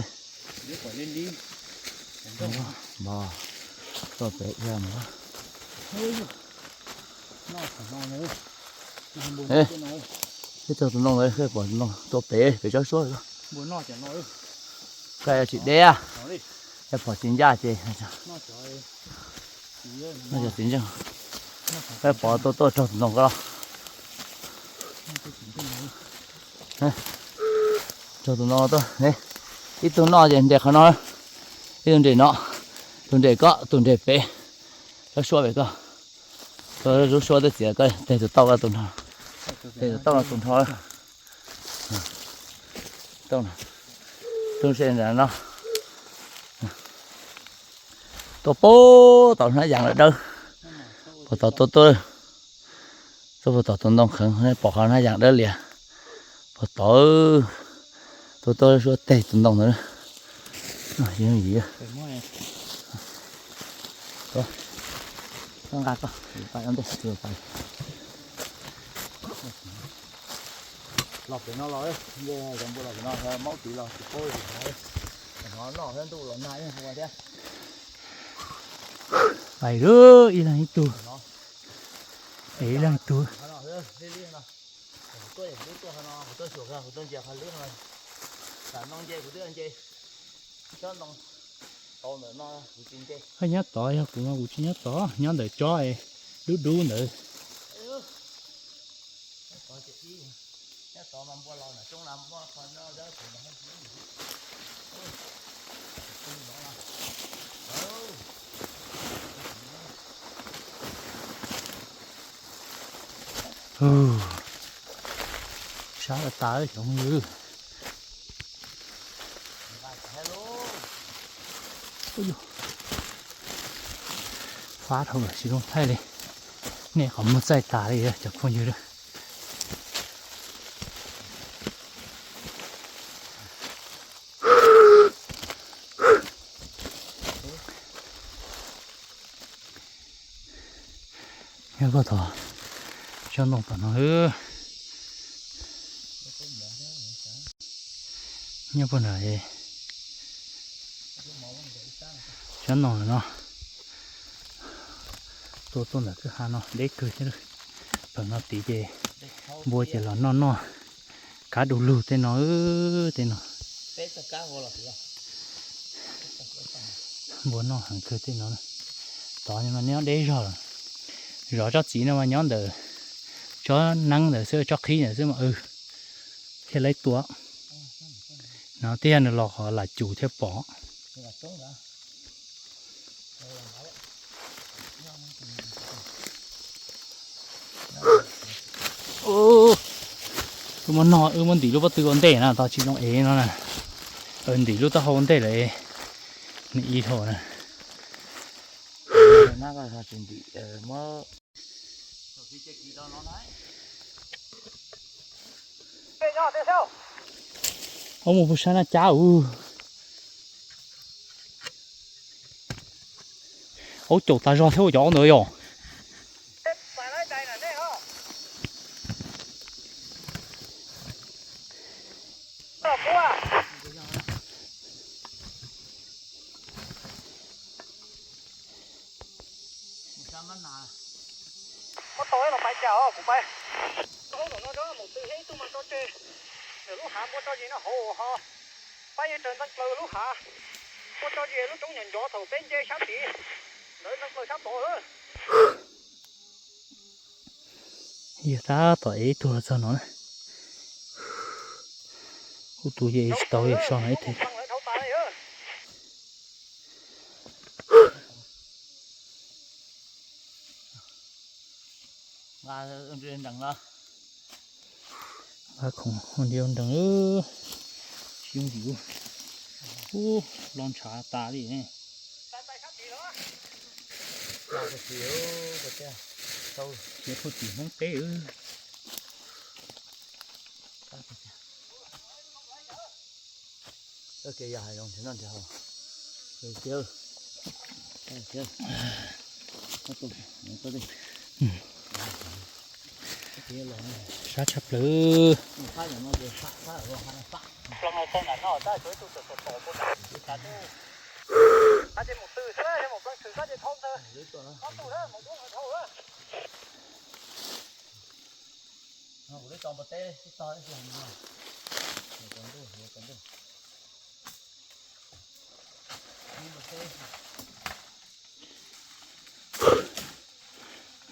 Tuaj pem ib yam no. Peb tuaj tus ntoo lawm, pom tus ntoo tuaj pem, pem tsob suab. Koj yog tsis deb, yog pom tsis ncaj ces no cov txiv ntseej, koj pom tuaj tuaj raug tus ntoo ko los. Raug tus ntoo tuaj, ib tug noj ces nres qhov no, ib tug nres no, tus nres ko, tus nres pem, tsob suab pem ko. Tsob suab twb txiav ko, teg tus tauj ko tus nrho, teg tus tauj no tus nrho. Tus se no tuaj puag tom hnab yas lawm dawb, puag tom tuaj tuaj, tuaj puag tom tus ntoo kheev, pom qhov hnab yas dawb lias, puag tom tuaj tuaj suab teg tus ntoo ntawd. Nqa koj, los pem no los, npua los pem no, maub tid los tsis paub, hnov noj thiab ntuj los nag ib ua thiab. Pais ib leeg ib tug, ib leeg ib tug. Koj nyob tod, yog kuv mas kuv tsis nyob tod, nyob ntawm tsob dub dub ntawd. Sab tas xyov yog. Fab dhau lawm tsis zoo thaij li. Nej qhov muag txaij tas li cov phooj ywg. Nyob puag tom tsob ntoo tom no. Nyob puag nram tsob ntoo no. Tuaj tuaj ntawm kwj ha no deb kawg thiab. Pem no tid ces npua ces los noj noj kab du lug tej no, tej no. Npua noj heev kawg tej no. Tod mas nyob deb zog lawm. Zov tsob txiv no mas nyob ntawm tsob neeb ntawd xwb, tsob qhib ntawd xwb mas thiaj li tua. No tej yog nws los qhov lam cum thiaj pom. Wb muab no, wb muab ntim lub pob tw ua ntej na, tau tsis zoo ev no na. Ntim lub taub hau ua ntej lawm, nws ib dhau na. Ua mus puag sab na cab ua. Aub caum tas zog thiab ua cov aub ntawd yom. Muab tau los pais cas os, kuv pais. Ub, no mus tw thiab ib tug mas tso tseg. Nws lub hav npua tso zis no hauv ho. Pab yeej raws ntxeev plaws lub hav. Npua tso zis lub roob nyuam ncov thaum peb nce sab tid. Ntawd ntxeev plaws sab tod. Yog tab tom ev ib tug los txog no na. Kuv tus yeej tsis tau yog so no ib teg. Nqa nrees los. Nqa khoom nrhiav nrees, tsis yooj yim. Ub, los ntshav tas li ne. Ces phuj tim Hmoob teb. Txoj kev yog hav zoov nrhiav noj nrhiav haus. Sab tshaj plaws.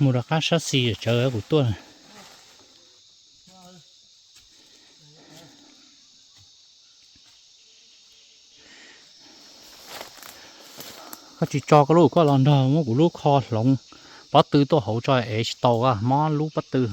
Mus rov qab sab xis tsawv kuv tuaj. Koj tsis tso koj lub koj los nrog muab kuv lub kho hloov pob tw tuaj hauv tso es tsis tau, mob lub pob tw.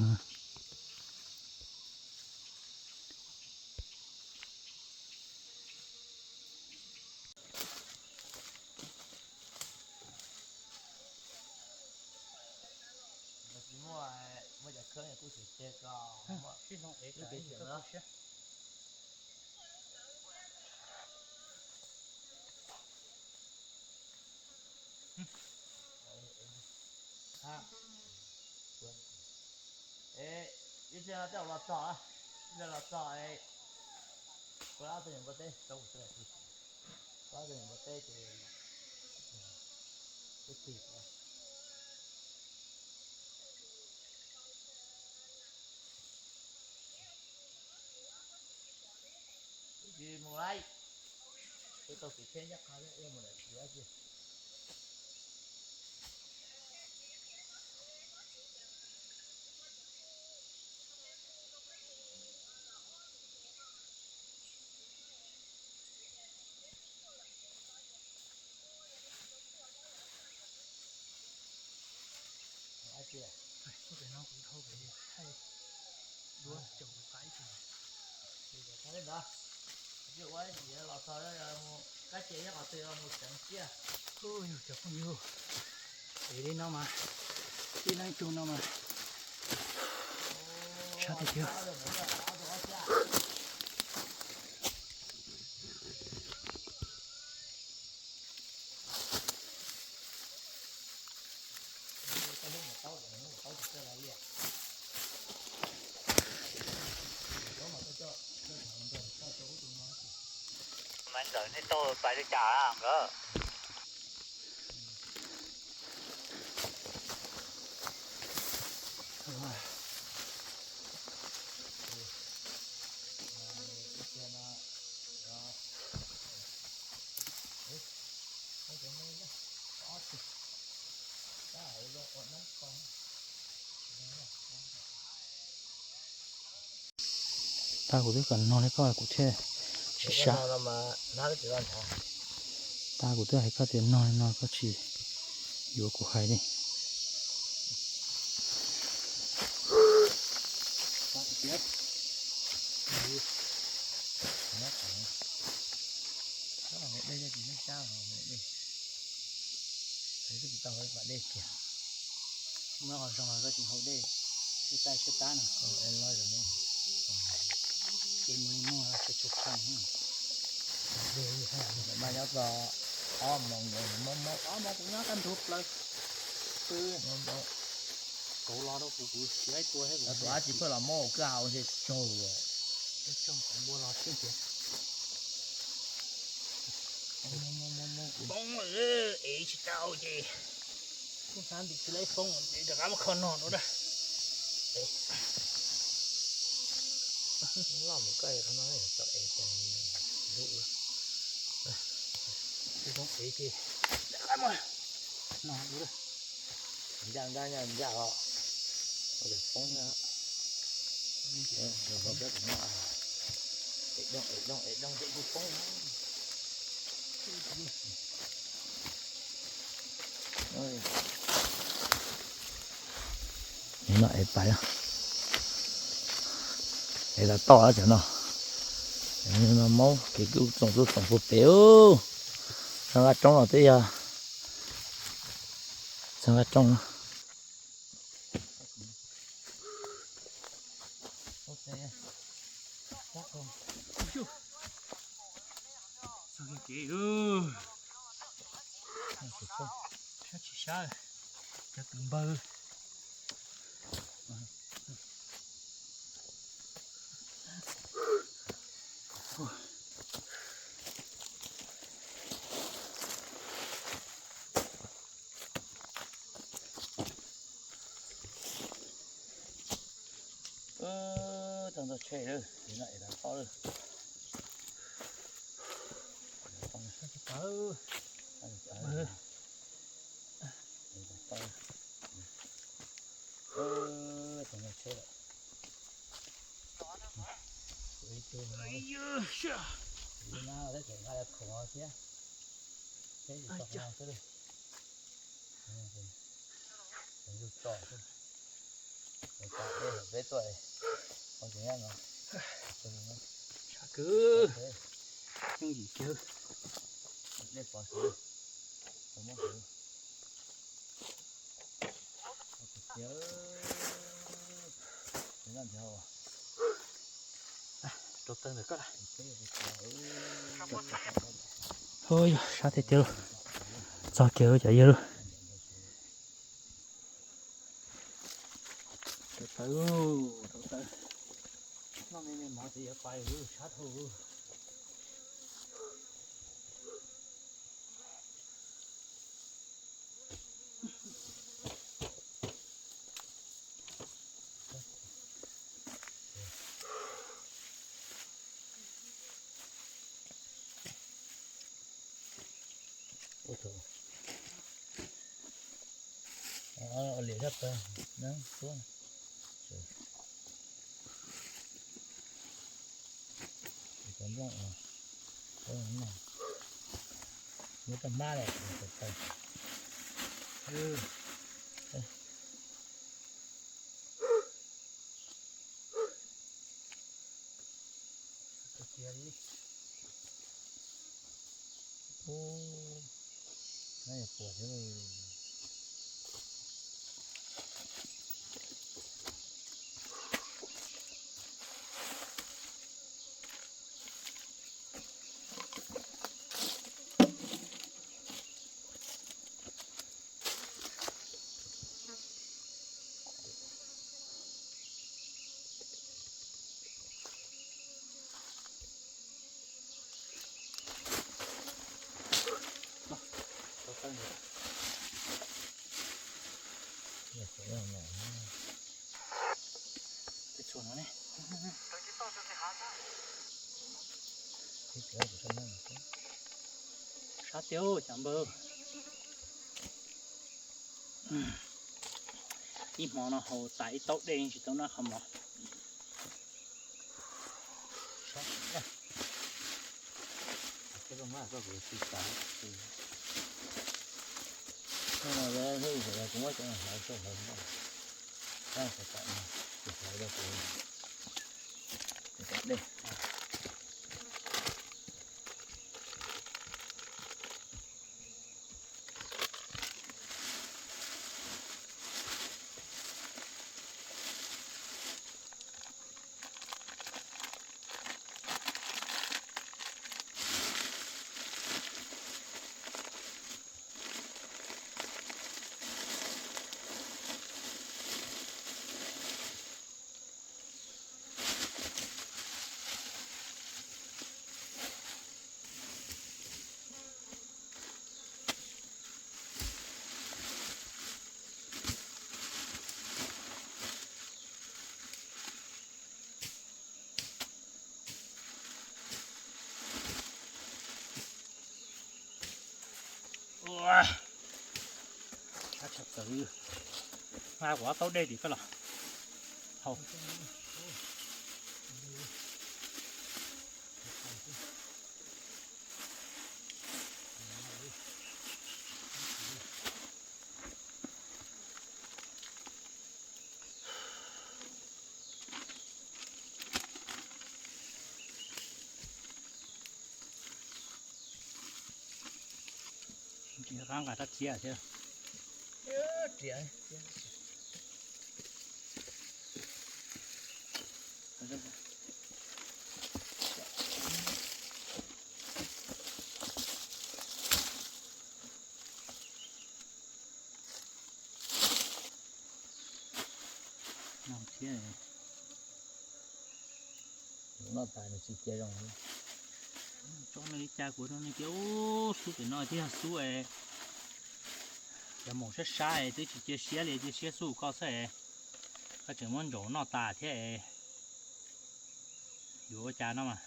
Ib pliag tej zaum los txog, ib pliag los txog, kuv ob tug nyuam npua teb, kuv ob tug nyuam npua teb ces twb tig. Tsis mus lawm, twb tau kev tsheb nyob qhov mus lawm tsis dab tsi. Ua ib yam los txog kab cia nyob qhov twg los mus tseev ciaj. Ub, yus cov phooj ywg, ev li no mas, tib leej tug no mas tshaj tiag tiag. Mas ntawm nej tau pais li cas nkawd? Tag kuv twb kom nog li koj kuv thiaj tsis sab. Tag kuv twb hais koj tias nog li no koj tsis yuav kuv hais li. Muab qhov zoo los koj tsis haus dej, ib tais siab tab no. Ces mus li muag los tsis tshua pheej. Mas nyob txog ob moos ntawd mob mob. Ob moos kuv nyob tag ntug plaws pw. Kauv los rau kuv, kuv tsis laib tua thiab kuv. Tus dab tsi pheej los mob kuv kwj ha ntshe tsaug. Tsaug, kuv npua los xwb tiag. Poob, ev tsis tau ces kuj xav ntim tsis laib poob, rov qab muab kho nog dua na. Loj mus koj qhov no tau ev, lub poob ev ces rov qab muab nog dua. Ncaj ncaj ncaj os. Poob na. Ev dooj ev dooj ev dooj ces kuj poob. No es pais, es tas toj cov no. No Hmoob kev kwv txoom tub txoom puag pem. Txog nqaj roob no twb yog, txog nqaj roob no. Txog kev, sab tsis sab, cov kwv npawg. Tau ntau tsheb lawm, no es tas toj lawm. Tau ntau tsheb lawm. Ib tug no, ib tug no thiab, tseem nqa khoom thiab. Tsheb tsis tau no xwb. Yus tso xwb. Peb tuaj, sab kwv, yooj yim kiag. Rau taw ntawm koj. Hu, yog sab tiag tiag lauj. Txog kiag cov yawg lauj. Rau taw, rau taw. Noj me me mov ces yuav pais sab dhau. Ua liam zaj pawg neeb tuaj. Cov nplooj, muab rau hmab lawm. Sab tiag cov npawg. Ib hmo no haus tas ib taub dej tsis tau noj qhov mov. Ua, sab tshaj plaws. Nqa kuv ob taub dej tim koj los haus. Qab nqa rab riam thiab. Noj thiab. Noj tas nws tsis cia zoo. Tso nws li cas kuv rau nws cia. Ub, xub pem no thiab xub es, cov maum sab sab es twb tsis cia siab li, cia siab xub koj xwb es, koj tseem muab ntsaum noj tas thiab es. Yuav ua cas no mas,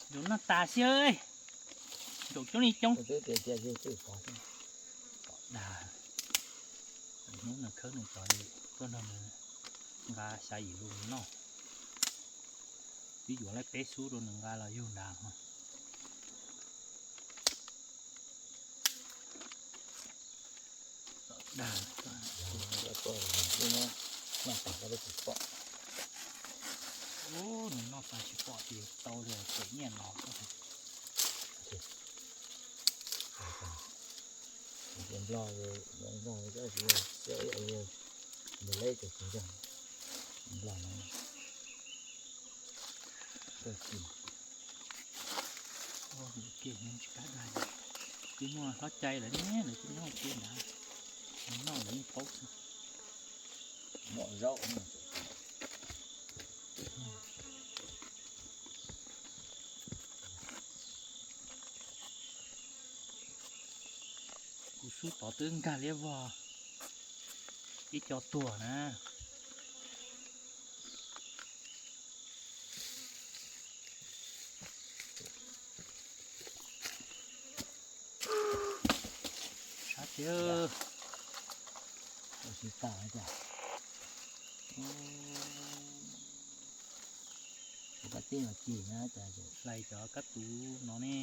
ntsaum noj tas xwb, ntsaum coob li coob. Dag, hnub nws khawb nws cov li, tuaj nrog nws nqa xya yim lus noj. Twb yuav lawm peb xub rau nws nqa los yug nrad ho. Dag, noj tas tsis pom. Ub, nws noj tas tsis pom ces tau li, pem nyiaj los. Nplog, nplog, nplog, nplog, nplog, nplog, nplog. Ua ke tsis kab dag, twb muaj hlob cai lawm ne, lawv twb nyob ua ke ntag, noj lawv yeej paub xwb. Muaj zaub. Kuv xub tod twb nkag liab vog ib co tuag na. Sab tiag. Ua si tas cas. Ua kab tij los cim na cas. Hlais cov kab tuv no ne.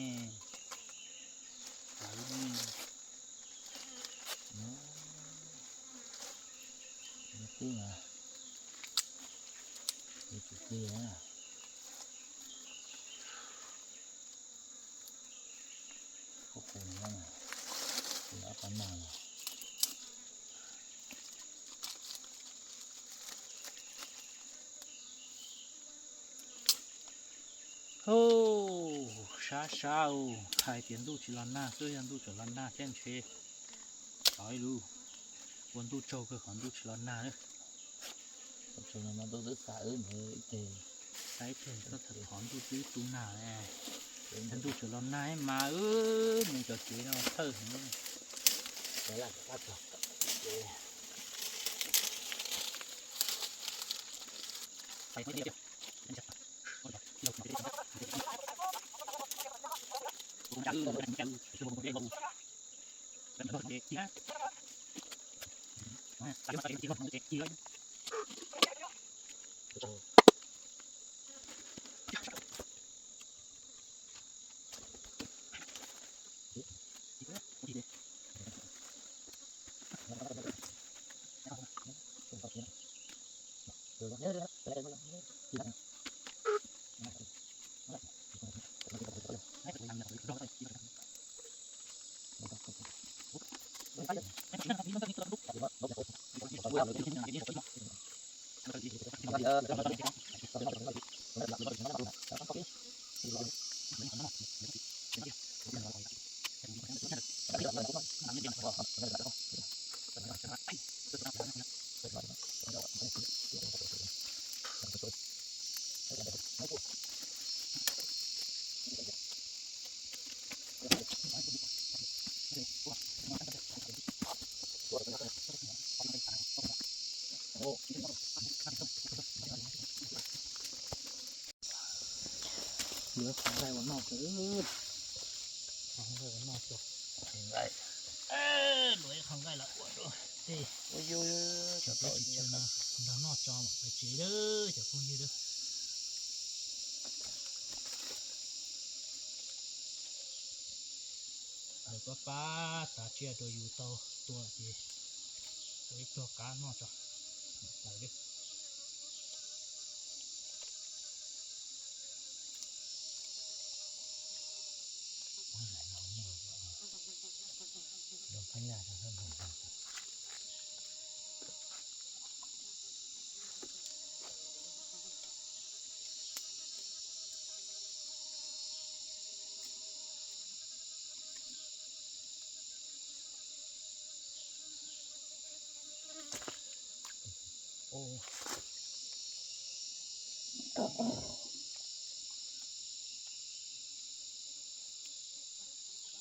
Hlais ne. Kab tij mas. Cim cim na. Qub qus no, ob pab no los. Hu, sab sab u, hais tias ntuj tsis los nag xwb yog ntuj tseem los nag thiab ntshe. Tov ib lub, ua ntuj tsaug kawg qhov ntuj tsis los nag. Tsaus no mas ntuj twb xa wb mus ib teg. Xa ib teg, thov ntuj twb tu nag. Ntuj tseem los nag mas wb mus cov kev no thawj heev. Luaj qhov nqaij ua noj tso. Qhov nqaij ua noj tso. Nqaij. Luaj ib qhov nqaij los ua rau tej. Ua yus cov tsis tsw no nrog noj tso mam pais tsev lawm cov phooj ywg lawm. Pab pab tav tsiaj rau yus tau tua ces ua ib tog qab noj tso.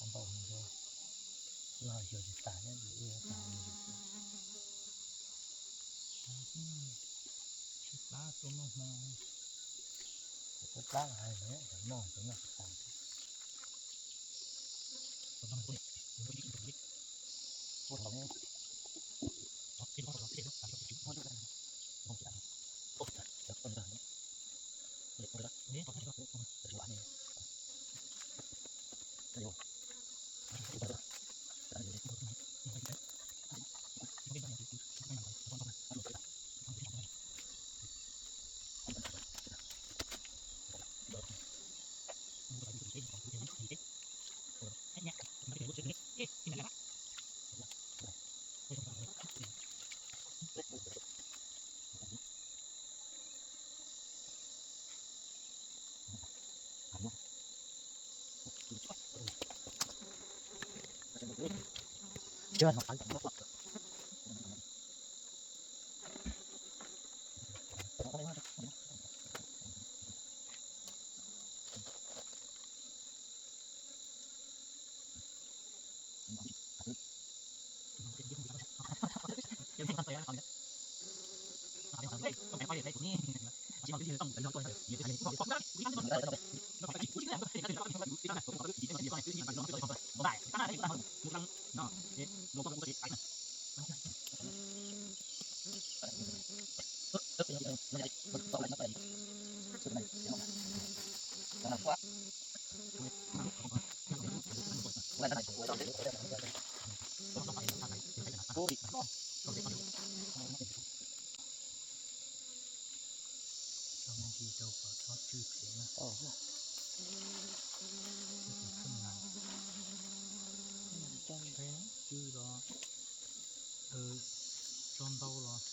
Ntau, los xyuas tsis tas thiab, ib tas. Sib plab tuaj noj hmo, sib plab hais cov noj cov noj tsis tas. Coj me ntsis rau kom txhob tsw phem na. Tsw los, tso ntau los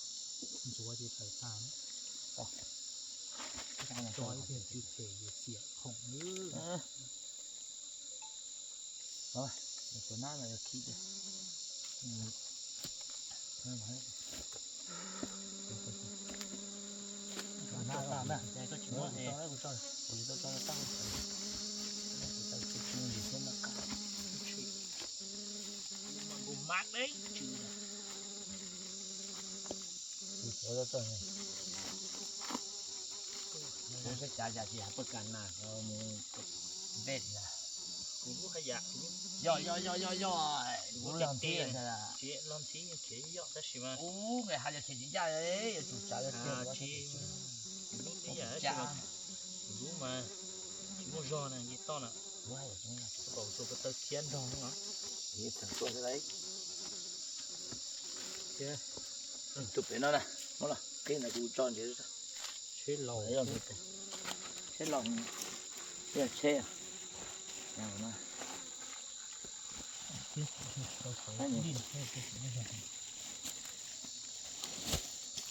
ntxuav ces tawm tag. Tso ib pliag tsw phem ces xiam khoom. Tus nab no yog khib tiag. Kuv tsis tau tso, kuv tsis tau tso tag. Kuv tau tso tsis tau tso tag. Kuv tso tso, kuv tso tso. Kuv saib cav cas tsis hais paj kas na, mus npej na. Kuv lub haj yam, yog yog yog yog yog, kuv los ntxhib, tsis los ntxhib khiav yoj tab sis mas kuv nqis hav yog khiav tsis ncaj, yuav tsum tsav tiag. Kuv lub tib yam tab sis mas kuv lub mas tsis muaj zog na, nce toj na. Kuv haj yam tsis muaj zog, kuv tau ko taw khiab nrog no. Tus pem no na, muab los qhib ntawd kuv tso ntsis. Tsheb laus, tsheb laus, yog tsheb.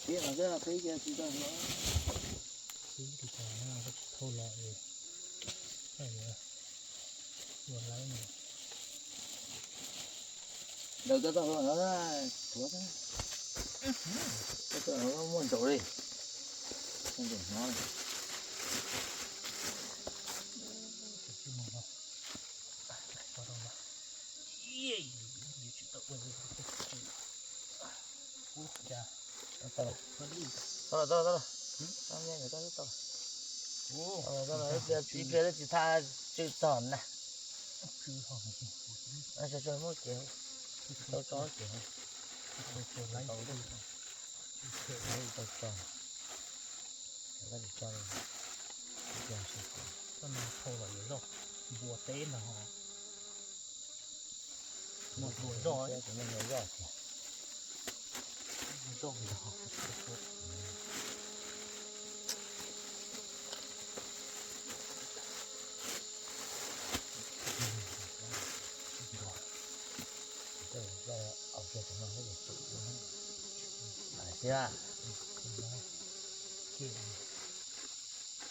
Qhib no xwb qhib kiag tsis tau, qhib tsis tau, koj tsis thauj los es ua lawm no. Ntawd koj tau hlo no, thuav xwb, koj tau hlo muaj ntsaum li, muaj ntsaum hnov li. Tsis muaj hlo. Tsis tau ua li, ub, cas tau lawm, tau lawm, tau lawm, tau lawm, tau lawm, ib pliag, ib pliag twb tsis thaj tsw txog na. Muab kiag, tau tso kiag, tau tso, tau tso, tau tso. Koj no thauj los yuav zoj, npua teb ntag ho. Muaj npua zoj, zoj ntag.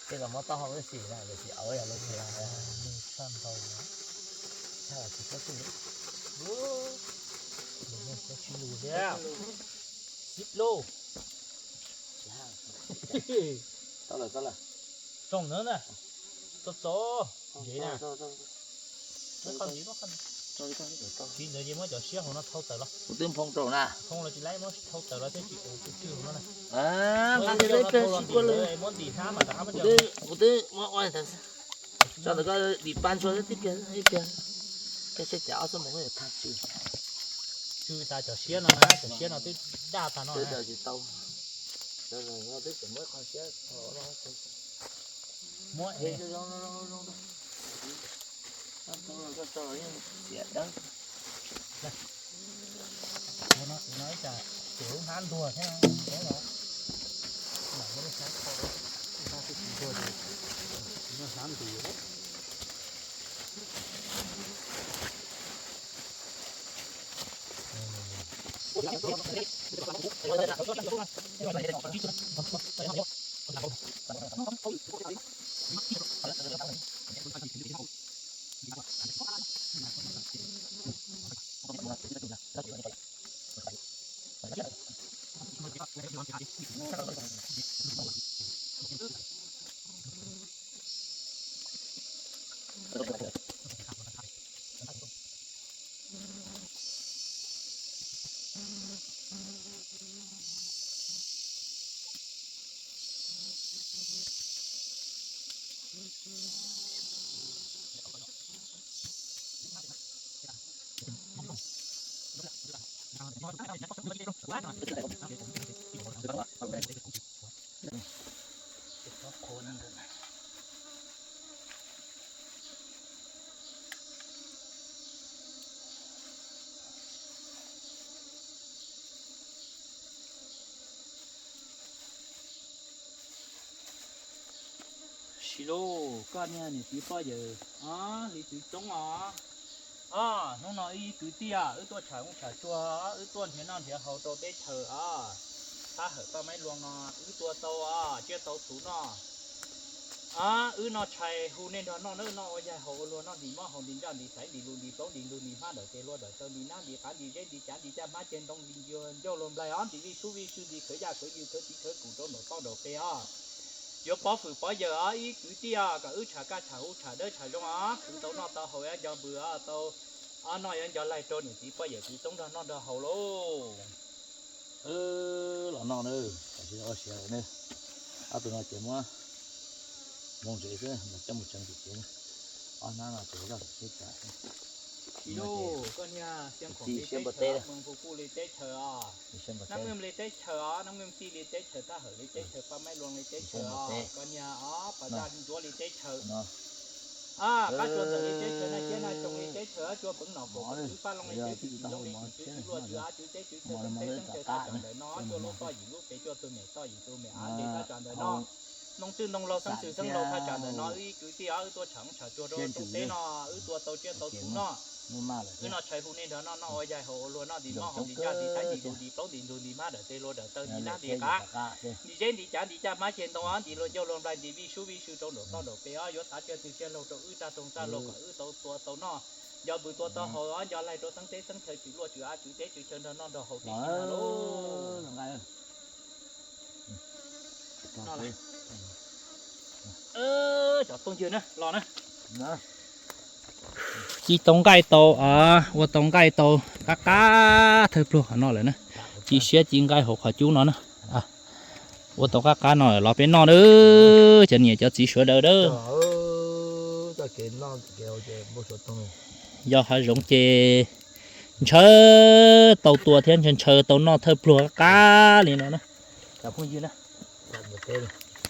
Tej los muab taub hau xim na, xim auv yog lub tshaj ntau. Tshaj los tsis txhob xim. Xib lauj. Tau lawm, tau lawm. Tsoom ntawd na, txo txo, ntsev na. Tsis ntawd ces muab cov siab hauv no thau tawm los. Kuv twb nphoo rau na. Nphoo los tsis laib, muab thau tawm los thiab tsis ua twb twb hauv no na. Muab ntim hnab mas rov qab muab coj. Kuv twb muab ua tso ntawm koj dim pa ntshua tib pliag, ib pliag, koj seb cas ob txoj moo yuav thaj tsw. Tsw tas cov siab no na, cov siab no twb daj tas no na. Tsis tau. Twb tseem muab qho siab muab es. Xiam dawb. Ua no kuv no ib tsam ces lub hnab ntuag thiab no. Mam muab lub hnab kho, hnab twb tsis ntuag ces muab hnab ntuag. Sim lauj, koj niag niam txiv poj yawm, hli txiv txoob os. Os, hnub no ib kwv tij, wb tuaj tsham ub tsham tsuag, wb tuaj nrhiav noj nrhiav haus rau teb chaws os. Tab hawm paj maib luas no wb tua tau os, tsiaj tau txhuv noj. Os, wb noj tshais hu nej nrog noj, noj ua yaig haus ua luag, noj ntim mob haus ntim ntsaj ntim xaiv ntim lus ntim plaub ntim ntug ntim hmab dawm tes hlua dawm taw ntim nab ntim qav ntim zeb ntim cav ntim caj hmab ceg ntoo ntim ncauj luag nplaig os, ntim vij sub vij sw ntim khawv yaj khawv yws khawv txiv khawv kum rau nraum toj nraum pes os. Yuav pov hwm pov yawm os ib kwv tij os, kom wb tsham kaj tsham huv tsham dawb tsham zoo os, khwv tau noj tau haus yuav nco npws os, tau noj yuav nco laig rau niam txiv poj yawm kwv txoob nrog noj nrog haus lauj. Los noj na, tam sim no ua siav lawm ne. Ob tug no ces muab moo ntsev xwb, mas coj mus tseev tim tsev na. Ob hnab no ces zoj seb cas. Tsis lauj, koj niag Xiab Khoom li teb chaws, Mees Phu Kuj li teb chaws os, Nab Meej li teb chaws os, Nab Meej Tij li teb chaws, Thaj Hawm li teb chaws, Paj Maib Luang li teb chaws os, koj niag os, Paj Zaj Ntsuab li teb chaws, Qab Tsua Ntxawm li teb chaws, Naj Siab Naj Tsoom li teb chaws, Tsua Peev Nom Kaum Peev Tswv Paj Loog li teb chaws, Tswv Luaj Tswv Av Tswv Teb Tswv Chaw Xeeb Teb Xeeb Chaw thaj tsam ntawm no, Tsua Lub Toj Yim Lub Pes Tsua Tus Mem Toj Yim Tus Mem Av Ntes thaj tsam ntawm no, Noog Tswj Noog Laug Xeeb Xwm Xeeb Laug thaj tsam ntawm no, wb ib kwv tij os, wb tuaj tsham ub tsham tsuag rau tsoom teb no, wb tua tau tsiaj tau txhuv noj. Wb noj tshais hu nej nrog noj, noj ua yaig haus ua luag, noj ntim mob haus ntim ntsaj ntim xaiv ntim lus ntim plaub ntim ntug ntim hmab dawm tes hlua dawm taw ntim nab ntim qav, ntim zeb ntim cav ntim caj hmab ceg ntoo os, ntim luag ncauj luag nplaig ntim vij sub vij sw rau nraum toj nraum pes os, yuav xav tsiaj twg tsiaj laug rau wb tag roog tag laug kom wb tau tua tau noj, nco npws tua tau haus os, nco laig rau Xeeb Teb Xeeb Chaw Tswv Luaj Tswv Av Tswv Teb Tswv Chaw nrog noj nrog haus tib si na lauj. Cov phooj ywg na, los na. Ci tau nqaij tau, ua tau nqaij tau qab qab thawj pluag qhov no lawm na. Ci siab ci nqaij hauv qhov cub no na. Ua tau qab qab no los peb noj na, cov niam cov txiv sawv daws na. Yog hav zoov ces ntshaw tau tua thiab ntshaw ntshaw tau noj thawj pluag qab qab li no na. Cov phooj ywg na,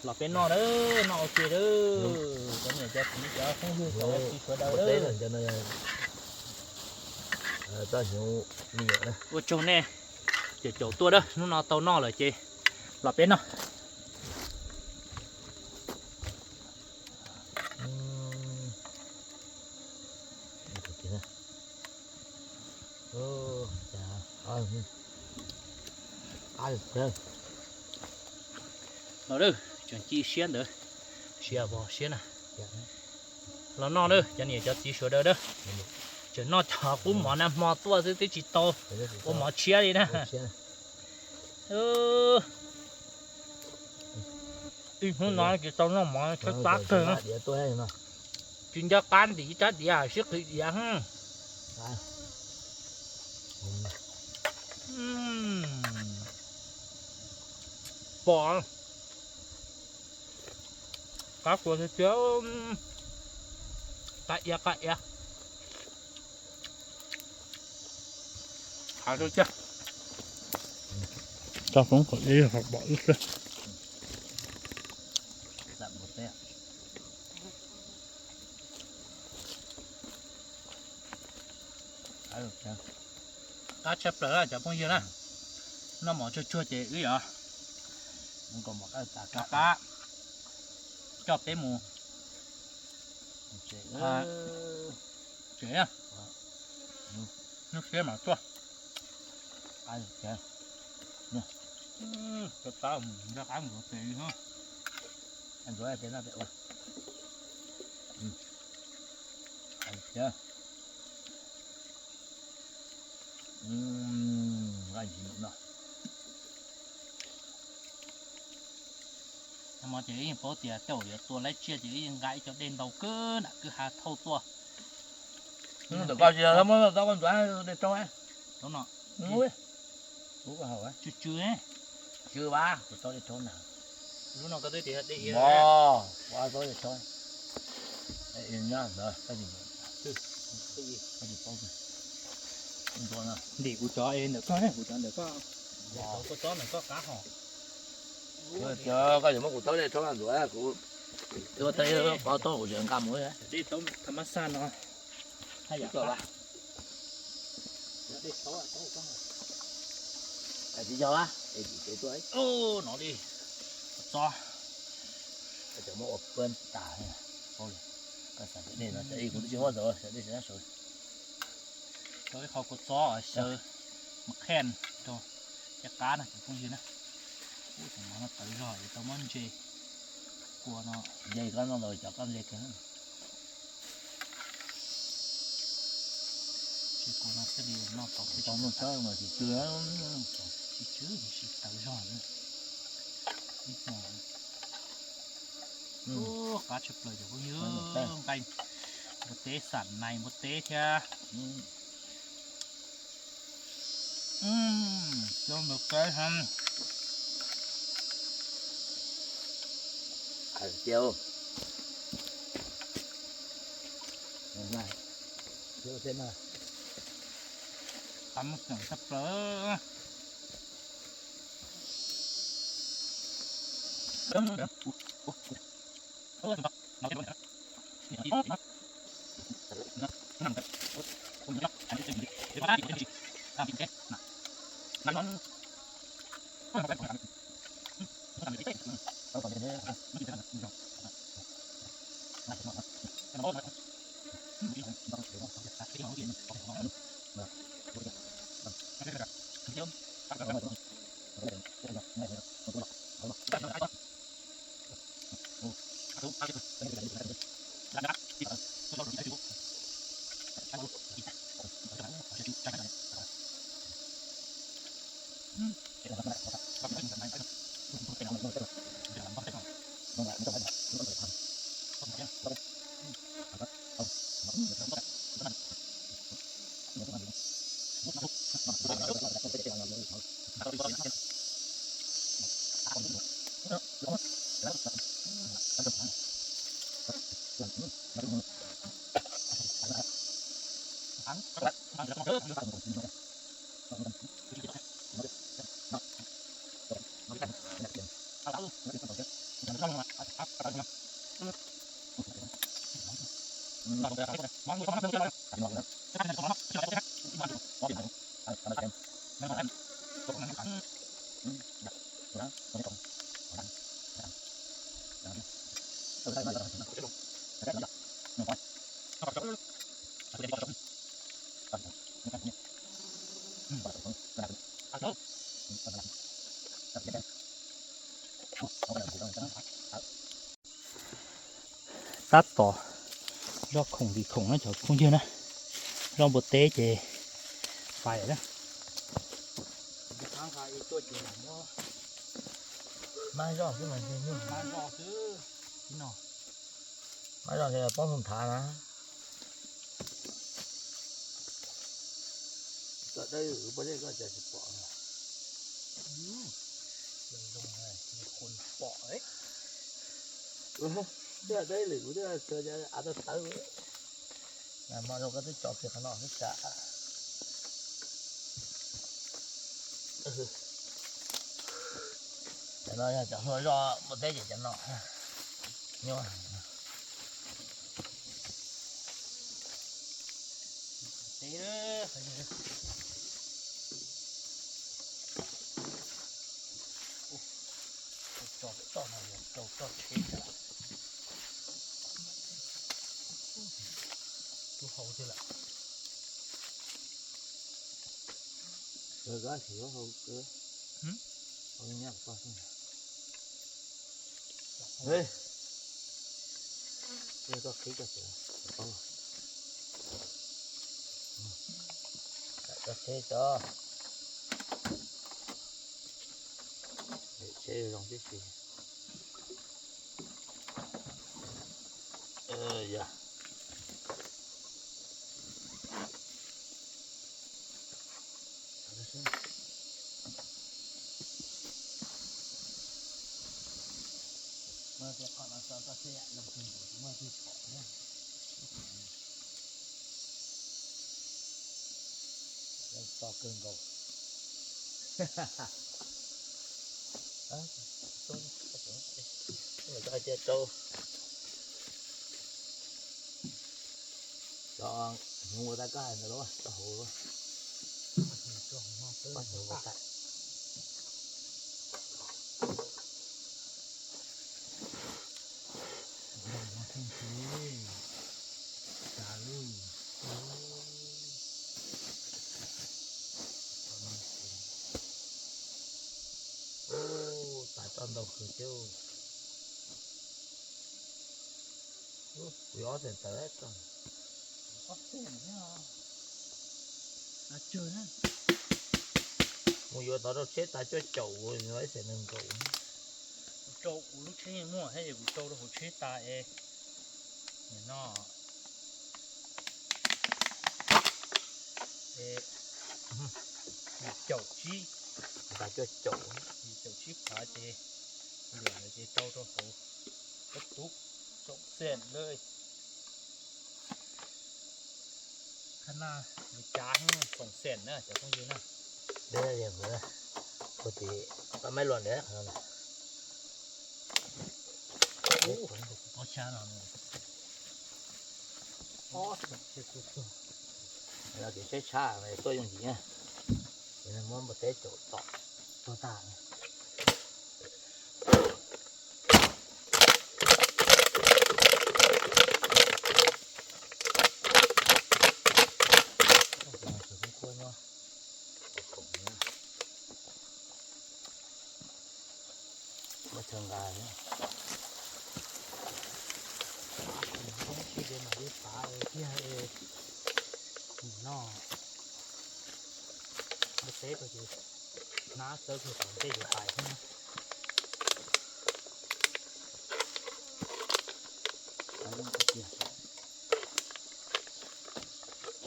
los peb noj na, noj ua ke na, cov niam cov txiv cov phooj ywg cov txiv sawv daws na. Ua tsaug nej caum caum tuaj na, hnub no tau noj lawm ces los peb noj. Qab li Tseem ci siab ntawd, siab vog siab na. Los noj na cov niam cov txiv sawv daws na. Tseem noj cov qub mov nag hmo tuaj xwb twb tsis tau ua mov tshiab li na. Ib hnub no tsis tau noj mov tshiab qab kawg. Tsis nco qab ntim ib rab diav sib qhwv diav. Pom qab kua tiag tiag, qab iab qab iab. Tso hauv kom ib pom ib xwb. Qab tshaj plaws cov phooj ywg na, noj mov tsuag tsuag ces wb yog rov qab coj peb mus tsev, hnub siab mam tuaj. Tab tab mus nrog qab mus tsev li. Ces ib yeej paub tias tej zaum yuav tua laib tsiaj ces ib yeej nqa ib co dej ntau kawg nram kwj ha thauj tuaj. Ntawm koj tsis yog muab tau koj ntxuav dej rhaub no. Tsw tsw, tsw vas kuv tau dej rhaub na. Lub no koj twb tias dej iab, kuv tau dej rhaub. Ntim kuv cov es ntawm koj, kuv cov ntawm koj. Kua txob ntawm koj qab hos. Koj yuav muab kuv tau dej rhaub ntxuav kuv, kuv tau dej rhaub kuv tsis nqa mus. Dej thaum mab xaj no. Tsis yog, no li txob. Muab ua puab tas, koj xav tias dej no, kuv twb tsis muab txaus, dej sab saud. Tau ib qho kua txob xyaw mas qhia rau caj qab na cov phooj ywg na. Ub, tus mov no tawv zog es tau muab ntse kua no. Ntse koj noj los cov koj ntse kiag. Ntse kua no thiaj li noj tau thiab. Tau noj txob mas tsis tsw. Tsis tsw, tsis tawv zog na. Ib hmo. Ub, qab tshaj plaws cov phooj ywg, nqaij npua teb, xam nais npua teb thiab. Coj mus kab ha. Qab xeem tshaj plaws. tab tom zoj khoom vim khoom na cov phooj ywg na. Zoj npua teb ces pais na. Mab zoj xwb mas nyuaj, mab zoj xwb no. Mab zoj ces poob nthav na. Koj dawb lwm poj zeb koj cas tsis pom. Zoo, zoo, pom. Twb dawb lwm kuv twb sawv av tawv tawv. Hmo no koj twb tso kiag qhov no xwb tsam. Cov no yog cov hlua zoj npua teb ces cov no nyuaj. Tso toj no rau toj tsheb. Tub hau thiab lawm. Kawg kab nrhiav hau kawg. Hau nyob koj xwb. Koj qhib koj tsev. Koj tsheb tso. Tsheb zoo tib si. Yog. To kawg nkaus. Cia rau cov hnyuv ua tau koj hais ntawd los rau hauv. Tab tom ntau kawg thiab. Kuv yuav ob xees tawm. Mus yuav tod rau tsheb tas cuaj caum, ib xees nees nkaum. Kuv rau kuv lub tsheb yeej muaj thiab es kuv rau rau hauv tsheb tas es no yim caum tsib, tas cuaj caum, yim caum tsib phav ces liam lawm ces rau rau hauv. Koj tub tsoom xees lawm. Khab naj li cav heev, tsoom xees na cov phooj ywg na. Deb li mus, ua tim pab maib luam ntawd qhov no. Pob xyab no, pob xyab tsuag tsuag. Yog kev tshaib tshaj tuaj yooj yim na. Muab npua teb caum tom tuag tag. Muab chaw nqa, sib dev mam li pav tiag es no. Npua teb ko ces hnab txawb kiag tom ntej ces pais xwb na.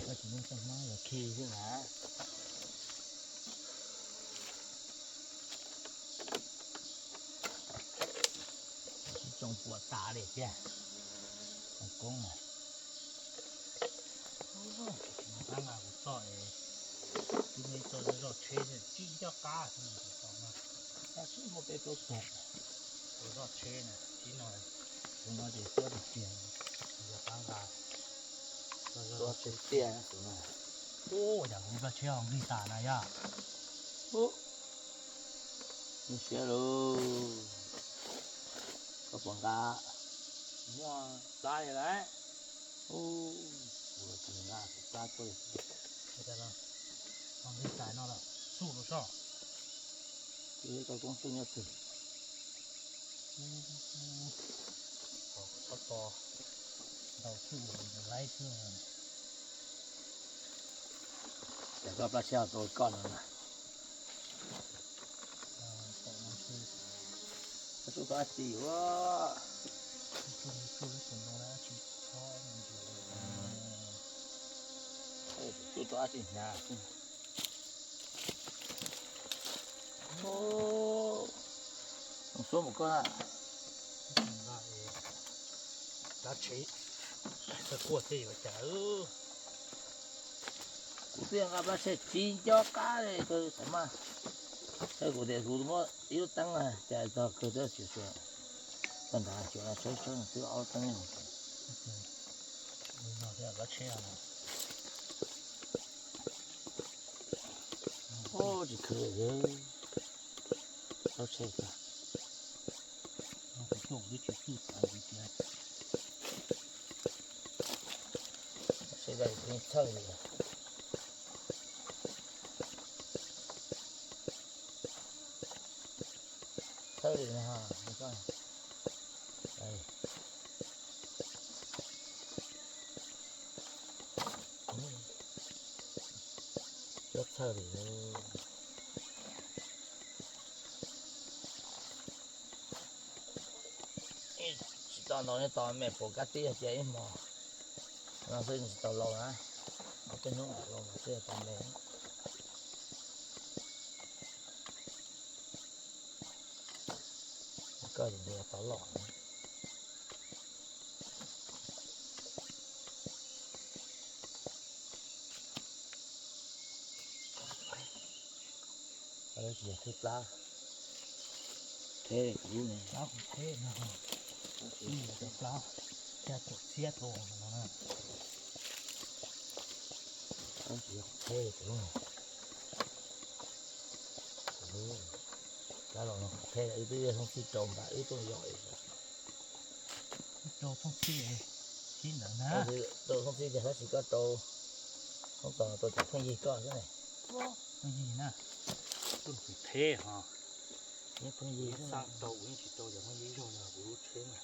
Koj tsis muaj txoj hmab los khi xwb na. Sib tsoo puas tas li tiag. Koob na. Tab nqa kuv txoj es, tib me txoj zoj tsheb tsib nco qab xwb no. Tab sis muaj peb plaub tug. Ua zoj tsheb na, tib no, tus no ces xuab tiag tiag, yog qab nqa. Xuab tiag tiag xwb na. Ua cas kuv zoj tsheb ho nqig tas na yog. Muaj siab lauj. Koj puas nqa? Muaj plab li lawm. Ua, kuv los tsis nqa kuv plab tuaj li. Ho nqig tas no los xuj rau soj. Koj koob xwb nyob twg? Pob to ntau tsuj laib xwb. Ces koj plab tsheb tau koj no na. Tsuj tau dab tsi ua? Tsuj tau dab tsi hnyav xwb. Suab mus koj. Plab tsheb, kuaj tej yuav cas. Kuv twb nqa plab tsheb tsis nco qab li, thaum mas thaum kuv tias kuv muab ib lub teeb cas txog kawg twb tsis suav, tag nrho tsheb tsheb twb ob teeb. Plab tsheb. Tsis khwv, plab tsheb. Sawv daws txhawj li, txhawj li no. Cuab txhawj li. Tsis tau ntau, nyob tau me puas kab tib cia ib hmo no xwb, tsis tau laus na. Ob peb hnub ntawm laus mas thiaj tau me. Koj ces nws tau loj. Tsis yog theb plab, theb kuv lub ne, plab kuv theb no, ib yam cov plab xya caum txhiab tau no na. Tsis yog theb kuv lub, kuv lub plab los no theb, wb twb thoob txhij rau nram wb tuaj yos. Rau thoob txhij sib ntawd na. Rau thoob txhij tiag tab sis koj rau thoob txhij rau cov phooj ywg koj xwb ne. Phooj ywg na, kuv theb ho. Phooj ywg xaj rau kuv yeej tsis rau cov phooj ywg ib zaug no kuv lub tsheb na.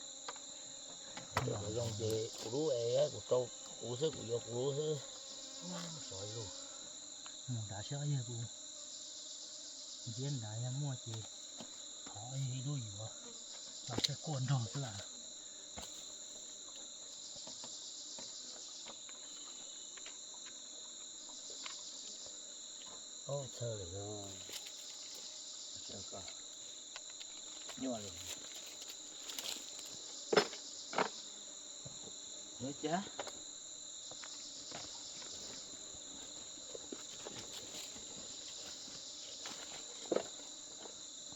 Zoo ces kuv lub es kuv rau kuv xwb, kuv yuav kuv lub xwb. Sov lug. Mus nrad saib yog kuv ntiab nrad yog muaj ces thov ib lub yuav, los saib kuaj nrog xwb las. Txhawj lawm os. Nyuaj li. Yuav cas?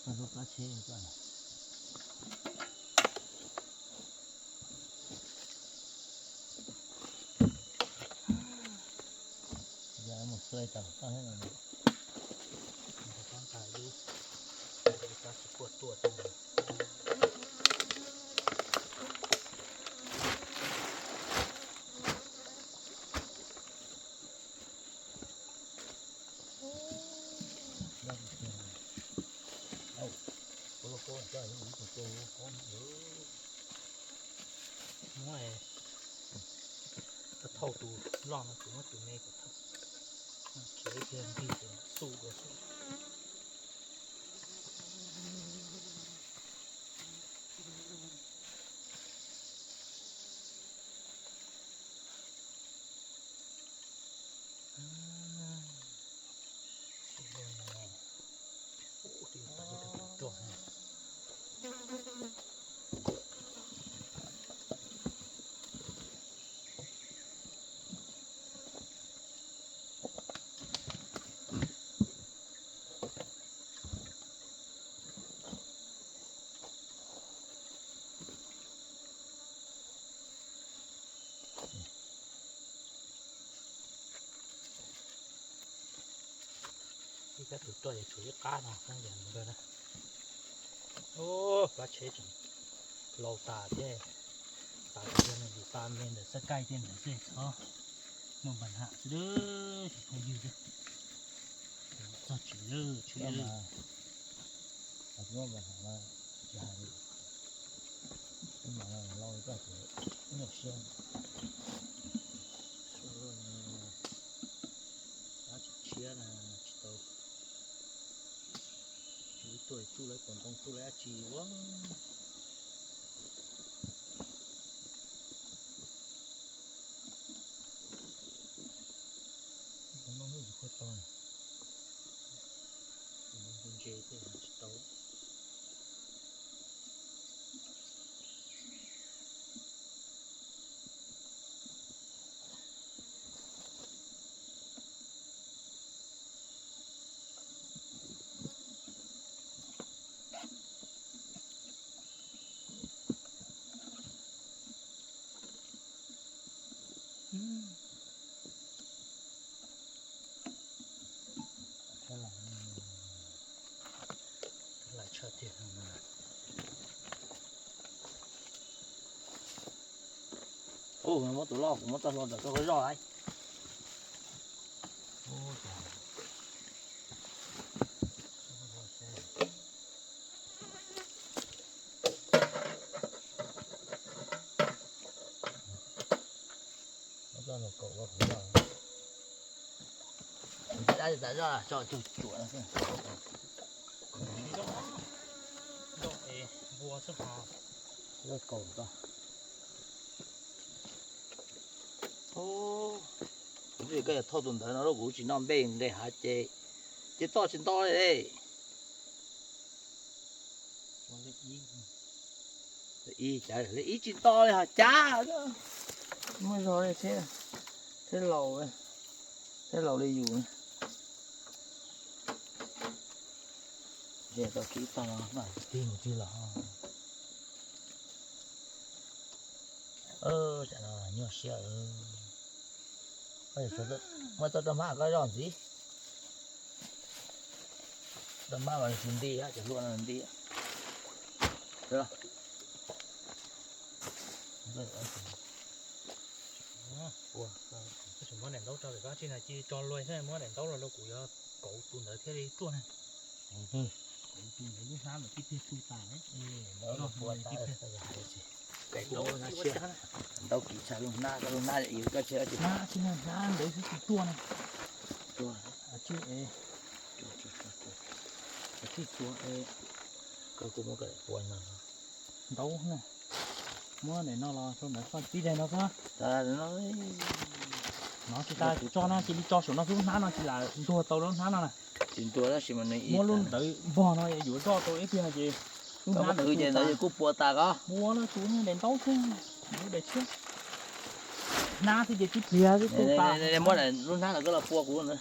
Koj lub plab tsheb koj. Yog mus xuav tau koj thiab no. Koj nqa lub, koj tsis kuaj tuaj tej ntawd. Muab, koj thauj tus loj no, kuv muab tus me kuv thauj. Khiav ib pliag nqig ces xub dua xwb. Ib kab tus roj ces tshuav ib qab no, yam ntawd na. Plab tsheb tseem laus tas thiab, xav tias yog nws lus tas me ntawm xab kaij tej ntawd xwb txhob muaj npa ham xwb, tsis phooj ywg xwb. Txog tsev lawm, tshwm lawm. Tsis hais li. Mas los koj ces nyuaj siab. Ab tsis tshiab na, tsis tau. Tsis tuaj tsuj lawv kaus ntoo tsuj lawv dab tsi ua. Ntse thiaj tsis tau. Lais tshaj tiag. Ub, muab tus loj kuv muab txoj hlua ntawm koj zoj lawm. Dab tsis tas zoj tso cuag cuam no xwb. Tsis zoo, zoo es npua xwb hos. Lawv kaus tod. Ub, koj yog thauj tus ntawd no los kuv tsis noj npej nqes hav ces, ces toj tsis nto li. Ib cav li ib tsis nto li hos cav. Muaj zog li thiab, thiab laus, thiab laus li yus. Ces tau kib tag no mas tig mus twg los. Tam no nyuaj siab. Muab txoj roj hmab koj zoj ntxiv. Roj hmab mas tsis nti, cov hlua no nti. Muab daim ntaub tso pem koj tsis na, cia tso luag xwb, muab daim ntaub los rau kuv yuav kauv tus ntawd thiaj li ruaj na. Kauv tus ntawd lub hnab mas tib pliag tu tas. Ntaub kiv tshaj lub hnab, lub hnab yog koj tsis hnab tsis hnab ntawd xwb tsis ruaj na. Tsis ruaj, koj kuj muab koj daim pua no. Ntaub na, muab daim no los rau ntawd koj tib daim no xwb. No tsis tas tso no cia li tso saum no xwb, lub hnab no tsis lam ntuag tau lub hnab no na. Tsis ntuag tab sis mas nws muab lub ntawd npog no yuav zoj tau ib pliag no ces lub hnab ntawd kuj puas tas ko. Puas no tus daim ntaub xwb, daim tshiab. Hnab xwb ces tib pliag xwb tu tas. Muab lub hnab no koj los pua kuv na.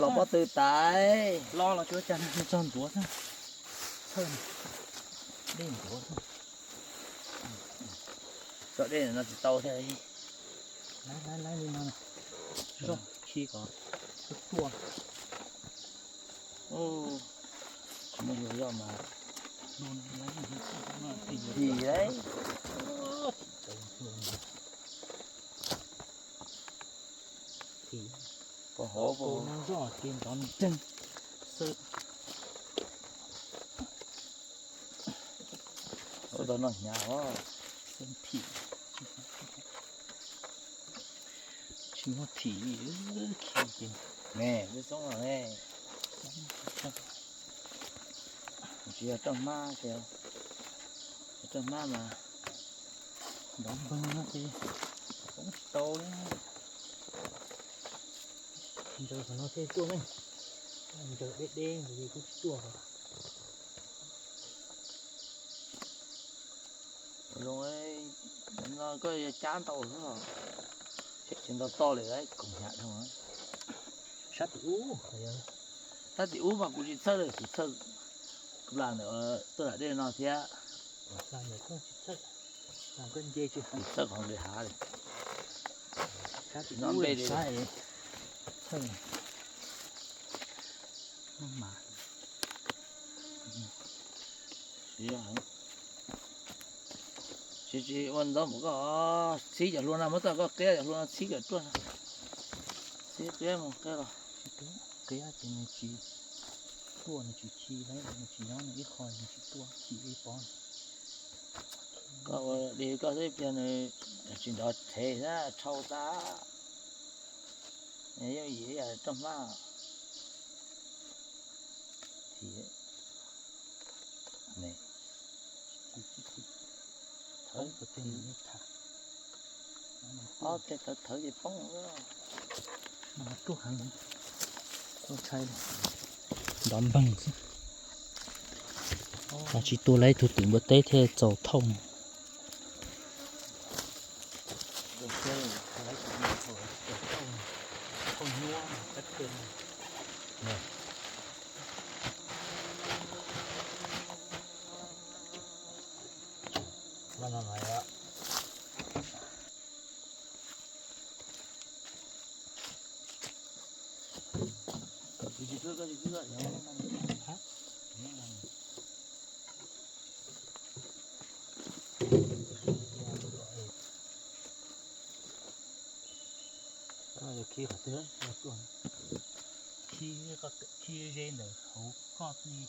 Los pob tw tas. Los los tsuav cas txog ntxuav xwb. Txhawj, dej ntxuav xwb. Tso dej no tsis tau thiab. Laib laib li no, zog khi kom tuaj. Tsis muaj hlua zoj mas phim lauj. Phim, pos hauv pos hauv no zoj ces ntov nreeg xwb. Ua tau noj hnyav os. Phim, tsis muaj phim li, khi ces me twb xoob los ne. Tsis yog roj hmab, roj hmab mas nrov npog no ces xoob tsis tau li. Ntsaws qhov no thiaj tuaj ne. Ntsaws deb deb ntawd kuj tsis tuaj. Zoo, no koj yog cab ntau xwb os. Tseem tsis nto toj li, koom hnyav dhau. Sab tim ub, sab tim ub mas kuv tsis txhawj li, kuv txhawj plas ntawm tuaj nram dej no thiab. Txhawj qhov nqis hav li. Sab tim ub npe li sab txhawj. Mas tsis, tsis ua ntau npaum koj txhib cov hlua no, muab txoj koj qiab cov hlua no txhib kom ruaj. Txhib qiab mus qiab los. Qiab ces nws tsis tuaj, nws tsis khi, nws tsis nyob, nws ib qho nws tsis tuaj, khi ib pob. Koj ua li koj xwb, pliag nws tsis nrov rhev na, rhau tas. Yooj yim ib yam roj hmab. Thim, thim, thim, thim. Ob teg thawv thawv ces poob. Tuaj heev, tuaj tshai, nrov npeeg xwb. Ho tsis tua lawv ib tug twm npua teb thiaj txaus thauj. Khi qhov twg, khi, khi ze ntawm hauv koj li,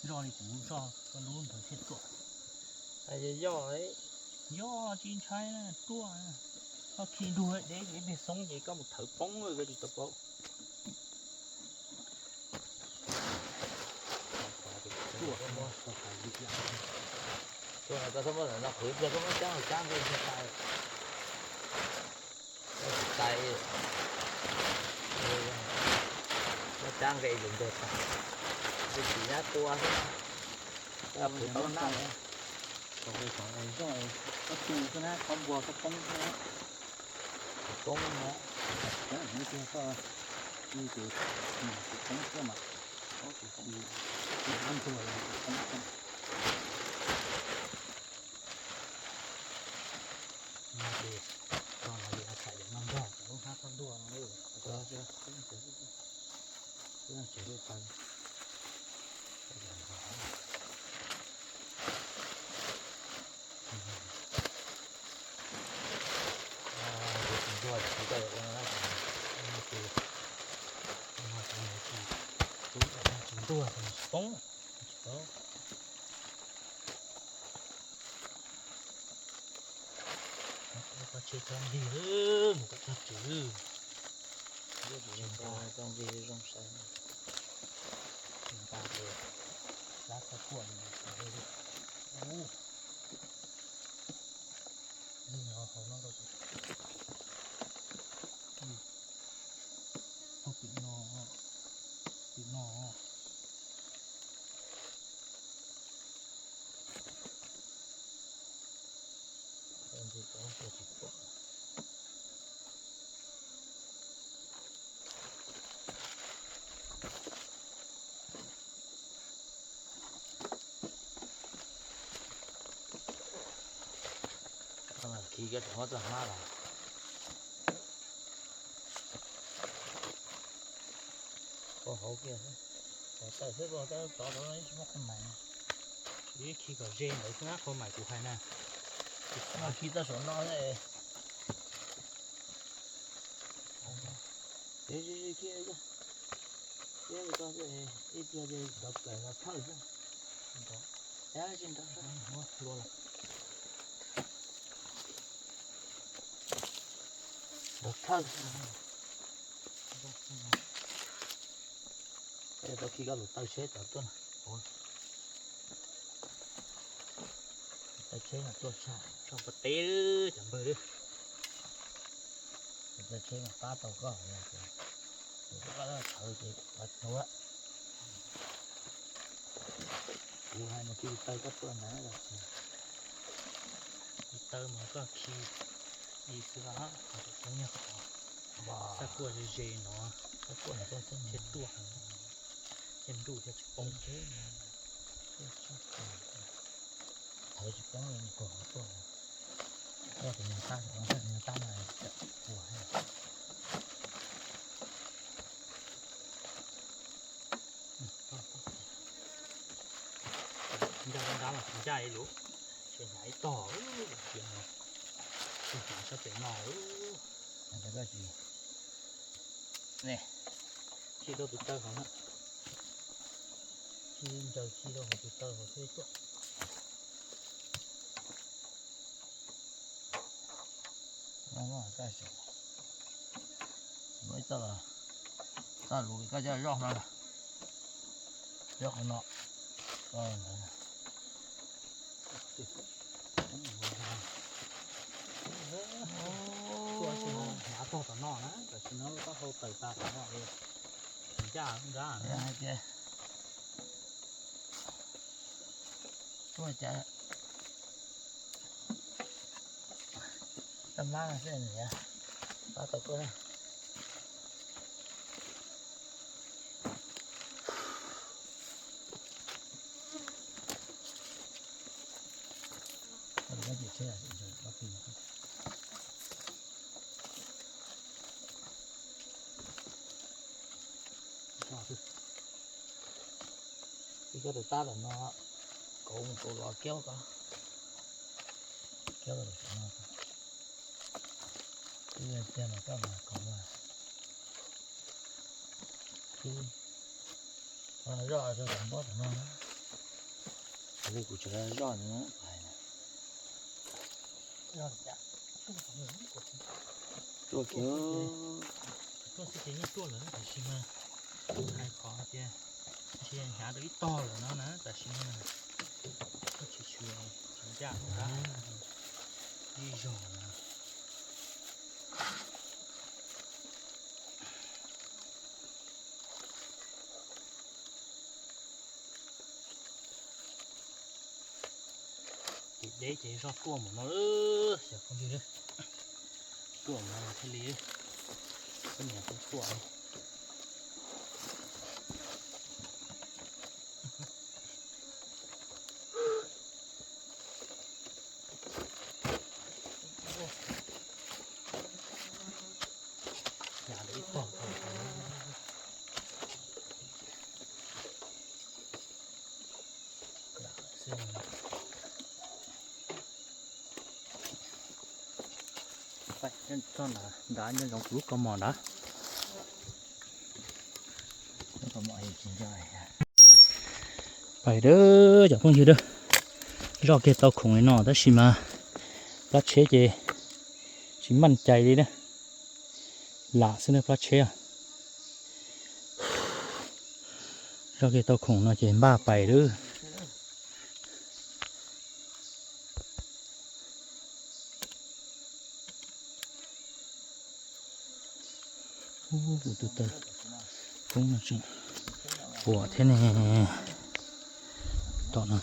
zoj li kuv zoj koj lub ntawd thiaj tuaj. Yog, tsis ntshai tuaj. Koj khi nrug deb ces ib pliag xoob ces koj mus thawv poob koj tsis tau paub. Koj txhob muab ntawm no qhwv, koj muab cab, cab nqe ntag tas. Tais, muab cab nqe ntag tas. Tus txiv nyab tua xwb. Qhwv tau nab. Koj tu xwb na, qhov npua koj poob xwb na. Poob na. Koj, tus, tus poob xwb mas. Tus, tus, tus poob xwb. Ces tso no li a txhais no nrog lub hnab toj ntuj no. Tsis ntuag, tsis poob, tsis poob. Koj tsheb txhob nqig, mus kom txog tsev. Txhob nqig zoo saib. Nqa ces lab txhob kuaj li. Ub, nqig no hauv no rau. Ub, tim no, tim no. Khi koj tseem muab txoj hnab los. Hauv kiag, tawm xwb, tov tod tsis muaj qhov mais. Ib khi kom ze ntawd xwb na, qhov mais kuv hais na. Khi tau saum no. Ib pliag ces nrov plaws no thawj xwb. Ib pliag ces nrov, nrov thawj. Tau khi koj tus taw tsheb tod tuaj na. Taw tsheb mas tuaj tshaj tso pov teb cov npawg. Taw tsheb mas pab tau koj, tus koj sawv ces pab tuag. Kuv hais mas khi taw koj tuaj ntag los tsis. Khi taw mas koj khi ib xwb los, xab kuaj ze ze no, xab kuaj no koj xwb thiaj tuaj, thiaj nruj thiaj tsis poob. Thawv tsis poob li, koj tuaj, koj tus nyuag tab, tus nyuag tab no ua. Ncaj ntab mas tsis ncaj li lus, tsis hnyav ib tog, tsis hnyav sab pem no. Khi rau tus taw hauv na, khi nraws khi rau hauv tus taw hauv thiaj tuaj. Muab ib txoj, txoj lus koj coj zoj no, zoj qhov no. Tuaj tsis hnav tog tom no na, tam sim no lub taub hau tawm tas tom no li, ncaj nrab na. Tuaj cas toj mab xwb niam, pab tau tuaj na. Ib koj tus tab tom no, kauv mus kauv los kiab ko, kiab los no, tiag mas koj mas kauv mas, zoj rau tom npob tom no na. Li kuv tseem zoj no, tuaj kiag, tuaj xwb ces yeej tuaj lawm tab sis mas hais qhov tias ntshe hnyav rau ib tog lawm no na, tab sis no tsis xyuas, tsis ncaj nrab, ib zog no. Ces deb ces zoj tuaj mus no, cov phooj ywg, tuaj mus no thiaj li, peb niam tuaj tuaj. Txoj nrad nco ntsoov kuv lub kaus mom nrad. Pais dawb cov phooj ywg dawb, zoj kiag tau khoom li no tab sis mas plab tsheb ces tsis maj cai li na, lam xwb na plab tsheb. Zoj kiag tau khoom no ces npaj pais dawb. Kuv tus taw poob no tseem puas thiab ne. Tom no.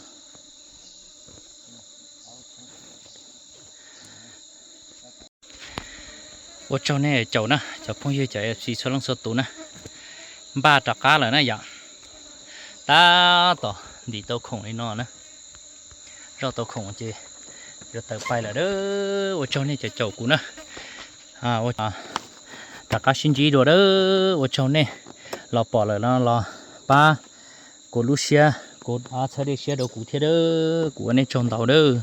Ua tsaug nej caum na cov phooj ywg cov txiv txhua leej txhua tus na. Npaj rov qab lawm na yom. Tab tom ntim tau khoom li no na. Zoj tau khoom ces yuav tawm pais lawm dawb. Ua tsaug nej cov caum kuv na. Rov qab sib ntsib dua dawb. Ua tsaug nej los pom lawm no los pab kuv lub siab, kuv txhawb dej siab rau kuv thiab dawb. Kuv ua nej tsaug ntau dawb.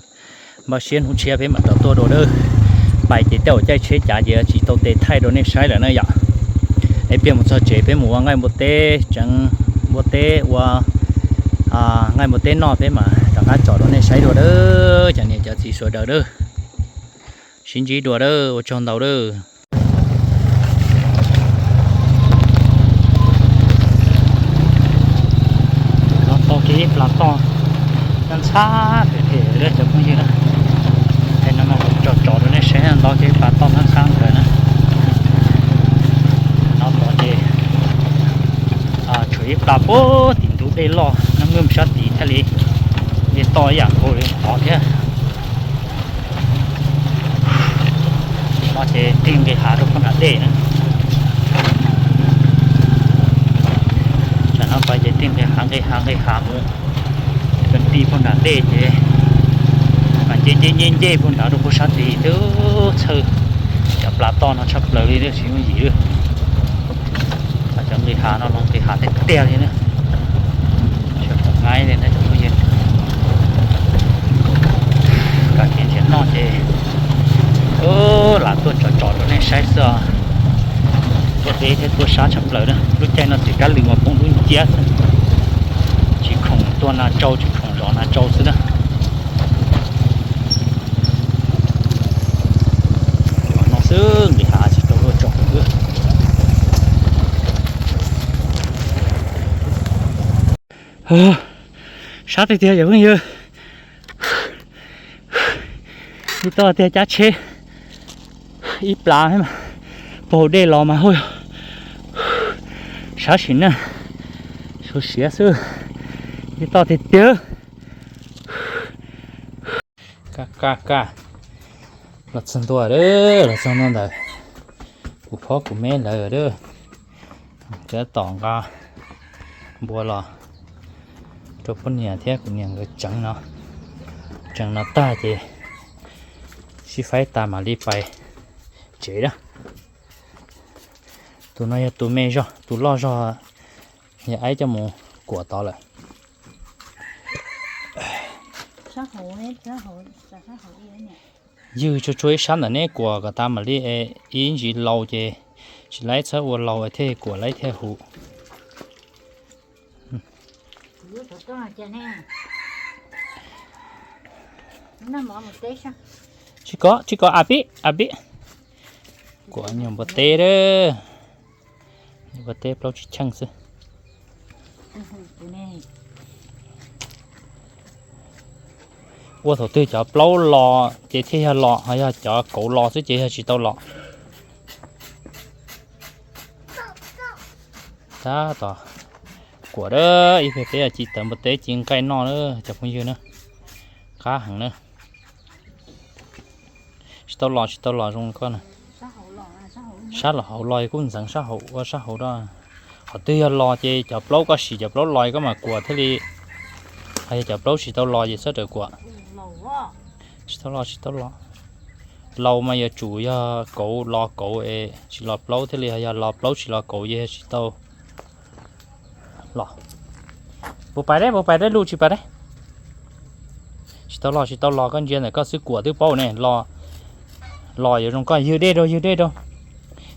Npaj siab hnub tshiab peb mam rov tuaj dua dawb. Pais ces tej zaum caij tsheb cav ces tsis tau tes thaij rau nej saib lawm na yom. Es pliag mus txog tsev peb mus ua nqaij npua teb, tseev npua teb ua nqaij npua teb noj peb mam rov qab tsom rau nej saib dua dawb cov niam cov txiv sawv daws dawb. Sib ntsib dua dawb, ua tsaug ntau dawb. Ntov kiag ib plas toj ntxhab phem phem cov phooj ywg na. Es no mas kuv tsom tsom rau nej saib, ntov kiag ib plas toj ntxhab ntxhab ntawd na. No tod ces tshuav ib plas puag tim ntug dej loj no, nyob sab tid thiaj li dej toj ib yam nkaus li qhov thiab. No ces tig nqis hav rau puag nram dej na. Tam no pais ces tig nqis hav nqis hav nqis hav mus, pig puag nram dej ces mas nce nce nce nce puag nrad rau puag sab tid twb txhawj. Cov plas toj no tshaj plaws li, tsis yooj yim li. Cov nqis hav no los nqis hav tiag tiag li na. Tsis pom nqaij li na cov phooj ywg. Kab kev nrhiav noj ces lam tuaj tsom tsom rau nej saib xwb os. Tuaj deb thiab tuaj sab tshaj plaws na. Lub caij no txiv kab lws mas poob dub nciab xwb. Tsis khoom tuaj nas tsau, tsis khoom zov nas tsau xwb na. Cov no Sab tiag tiag cov phooj ywg. Ib toj tiag cab tsheb ib plag mas pog dej los mas hauj, sab sim neej, siav siav xwb. Ib toj tiag tiag. Kaj kaj kaj, los txog ntua lawm, los txog ntua ntawm kuv phob kuv meb lawm lawm. Cov tom nqa npua los rau poj niam thiab kuv niam nkawd tseev no, tseev no tag ces sib faib tas mam li pais tsev na. Tus no yog tus me zog, tus loj zog yog aib coj mus kuam tod lawm. Ywg tsuag tsuag ib sab ntawm neb kuam kom tas mam li es ib ntsis laus ces tsis laib txhawb ua laus thiaj kuam laib thiaj huv. Tsis kov tsis kov a pib a pib. Kuam nyuag npua teb lawm, npua teb plaub tsib cheej xwb. Ua thaum twg cov plaub los ces thiaj yog los, ho yog cov kauv los xwb ces yog tsis tau los. Tab tom kuam dab ib pliag peb ci tawv npua teb ci nqaij noj na cov phooj ywg na. Qab heev na. Tsis tau los tsis tau los zoo koj na. Sab los hauv los kuj ntxeev sab hauv ua sab hauv da. Qhov twg yog los ces cov plaub koj sim cov plaub los koj mam kuam thiaj li. Ho yog cov plaub tsis tau los ces txhob rawm kuam. Tsis tau los tsis tau los. Laus mas yuav tsum yog kauv los kauv es tsis los plaub thiaj li, ho yog los plaub tsis los kauv ces yog tsis tau los. Puas pais deb, puas pais deb, lub tsis pais deb. Tsis tau los tsis tau los, koj ntsia ntawm koj xwb kuam twb paub ne. Los, los yuav zoo koj ywg dej rau, ywg dej rau.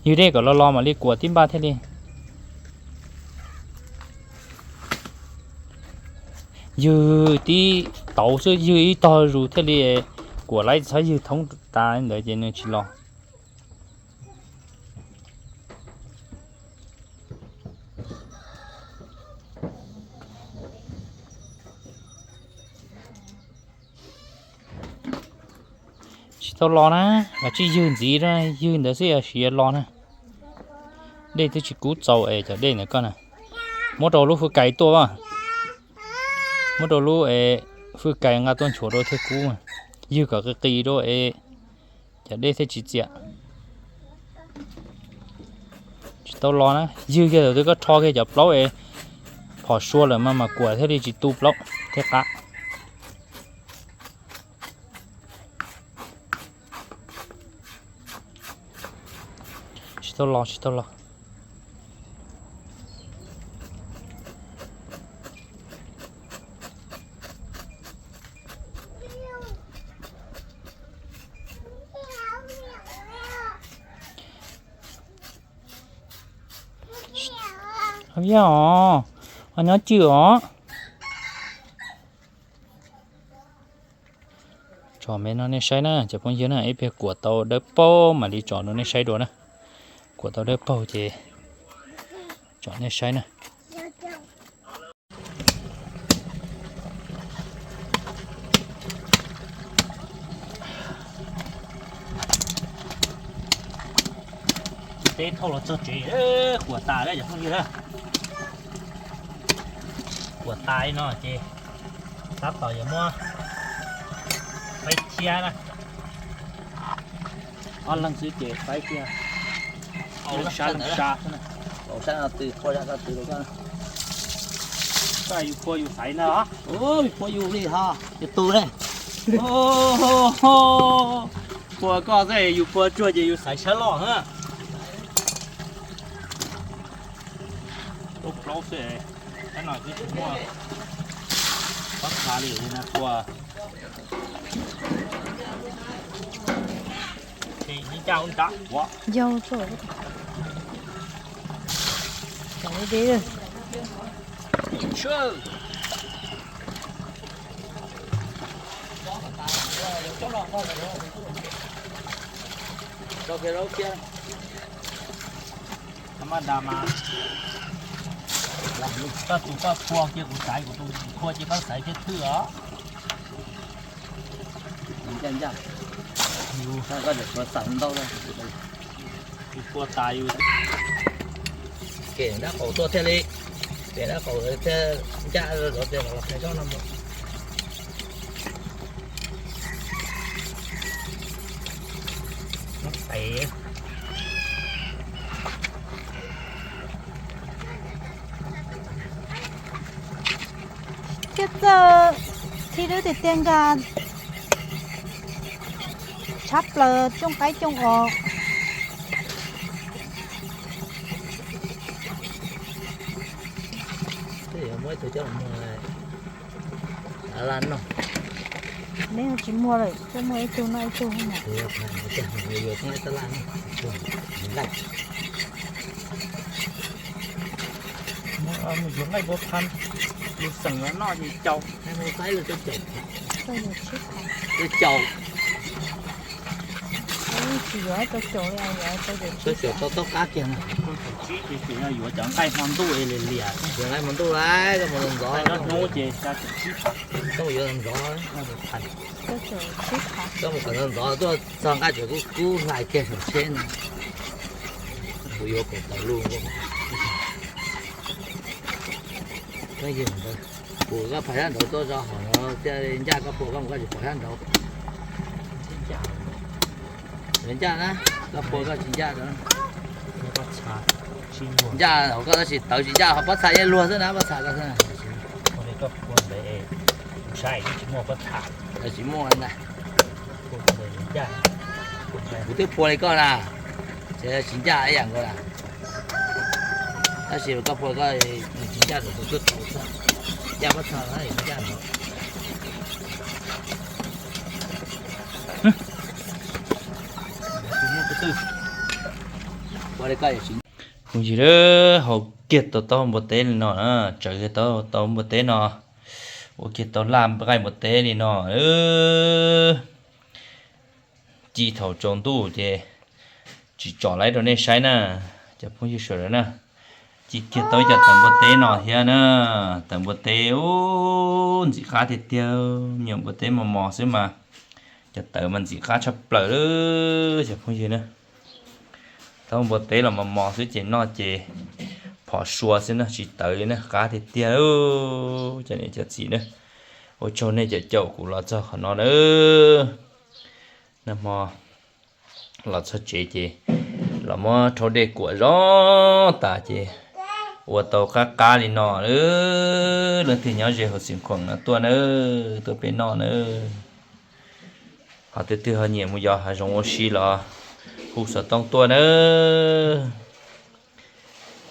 Ywg dej kom los los mam li kuam tib npaj thiaj li. Ywg tib tauv xwb, ywg ib tog zus thiaj li kuam laib, txhob ywg thoob tas ntawd ces nws tsis los. Tsis tau los na, los tsij ywg ntxiv, ywg ntawd xwb yog siv los na. Dej twb tsis kub txaus es cov dej ntawd koj na, muab rau lub fwj kais tuaj, muab rau lub fwj kais nqa tuaj nchuav rau thiaj kub. Ywg kom qis qis rau es cov dej thiaj tsis txias. Tsis tau los na, ywg kiag thaum twg koj rho kiag cov plaub es phom sua lawm mas mas kuam thiaj li tsis tu plaub thiaj qab. Tsis tau los tsis tau los. Os, os nyob cwj os. Tsom me no nej saib na cov phooj ywg na, ib pliag kuam tau dawb paug mam li tsom rau nej saib dua na. Kuam tau dawb paug ces tsom nej saib na. Teb thauj los txog tsev, kuam tas lawm cov phooj ywg na. Kuam tas li no ces tab tom yuav muab faib thiab na. Ob leeg xwb ces faib thiab. Leej sab leej sab xwb na. Koj yus phua yus xaiv ntag os. Yus phua yus li ho yus tus ne. Phua koj xwb, yus phua tsuag ces yus xaiv sab loj na. Plaub plaub xwb, tab no twb tsis muaj pob txha li na phua. Yau tso. Cov deb. Tso kiag zaub thiab. Tha maj das mas Koj tus koj phua kiag kuv xaiv kuv tus phua ces koj xaiv thiaj thwj os. Ncaj ncaj, koj tseem tshuav xav ntau, kuv phua tas yus. Kem dab qaum tuaj thiaj li, kem dab qaum thiaj ncaj zov tias los phais zoj no mus. Thiab txawj thi lub tiag tiag nkas tshab plaws cooj qaib cooj os. Muab ib tug coj mus laj noj. Neb tsis muag lawm, tsuas muag ib tug noj ib tug. Yuav txoj laj noj, nqaij. Mus yuav nqaij npua phab, yus xeem los noj ces caum. Txaij los rau caum. Rau caum. Tsis yuav rau caum li, yuav rau caum, rau caum tau taub qab kiag. Tsib ces yog yuav cov nqaij hmo ntuj li liam. Yuav nqaij hmo ntuj lawm, koj mus ntxov. Hnub ces xya caum tsib phav. Koj mus yuav ntxov. Koj mus kom ntxov ntxov tuaj txog nqaij tseem kub kub hlais kiag saum tsheb no. Kuv yuav kom tau lub. Kuv koj phais sab nraud tuaj zov hauv no thiaj ncaj, koj phua koj mus koj tsis phua sab nraud. Yuav ncaj na, koj phua koj tsis ncaj. Ncaj hauv koj tab sis tawv tsis ncaj, ho pob txha yeej luag xwb na, pob txha koj xwb. Tsis muaj na. Kuv twb phua li koj na, ces tsis ncaj ib yam nkaus na. Tab sis koj phua koj tsis ncaj, tus twb tau xwb. Ncaj pob txha tsis ncaj no. Phooj ywg, hau kiag tau taub npua teb li no na, tsawv kiag tau taub npua teb no, ua kiag tau laj nqaij npua teb li no. Ci thaum tsaus ntuj ces tsis tsom lawm rau nej saib na, cov phooj ywg sawv daws na. Ci kiag tau ib co tawv npua teb no thiab na. Tawv npua teb ub, ntxim qab tiag tiag, me nyuam npua teb mos mos xwb mas cov tawv mas ntxim qab tshaj plaws lawm cov phooj ywg na. Taub npua teb los mos mos xwb ces noj ces phom sua xwb na, tsis tawv li na, qab tiag tiag cov niam cov txiv na. Ua tsaug nej cov caum kuv los txog qhov no na. Nag hmo los txog tsev ces los muab rhaub dej kuam zoo tas ces ua tau qab qab li no. Leej twg nyob ze hauv Xeev Khuam no tuaj nawb, tuaj peb noj nawb. Ho tus twg ho nyiam mus yos hav zoov ua si los hu xov tooj tuaj nawb.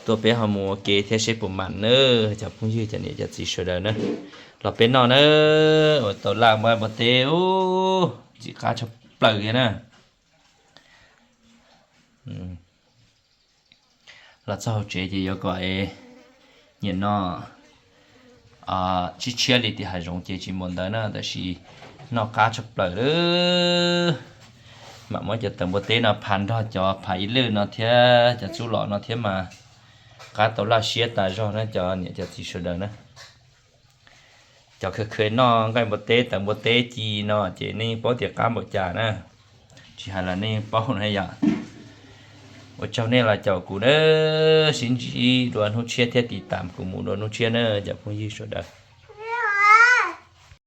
Tuaj peb ho mus ua ke thiab seb puas mam nawb cov phooj ywg cov niam cov txiv sawv daws na. Los peb noj nawb, ua tau laj npua teb ub, ntxim qab tshaj plaws thiab na. Los txog hauv tsev ces yuav kom nyiam no tshiab tshiab li tim hav zoov ces tsis npaum ntawd na, tab sis noj qab tshaj plaws lawm. Mam muab cov tawv npua teb no phas nrog cov phas ib lwj no thiab cov txuj lom no thiab mas qab tau laj siab tas zog na cov niam cov txiv sawv daws na. Cov kheev kheev noj nqaij npua teb tawv npua teb ci no ces nej yeej paub tias qab npaum cas na. Tsis hais los nej yeej paub na yom. Ua tsaug nej los caum kuv nawb, sib ntsib dua hnub tshiab thiab tiv tam kuv mus dua hnub tshiab na cov phooj ywg sawv daws.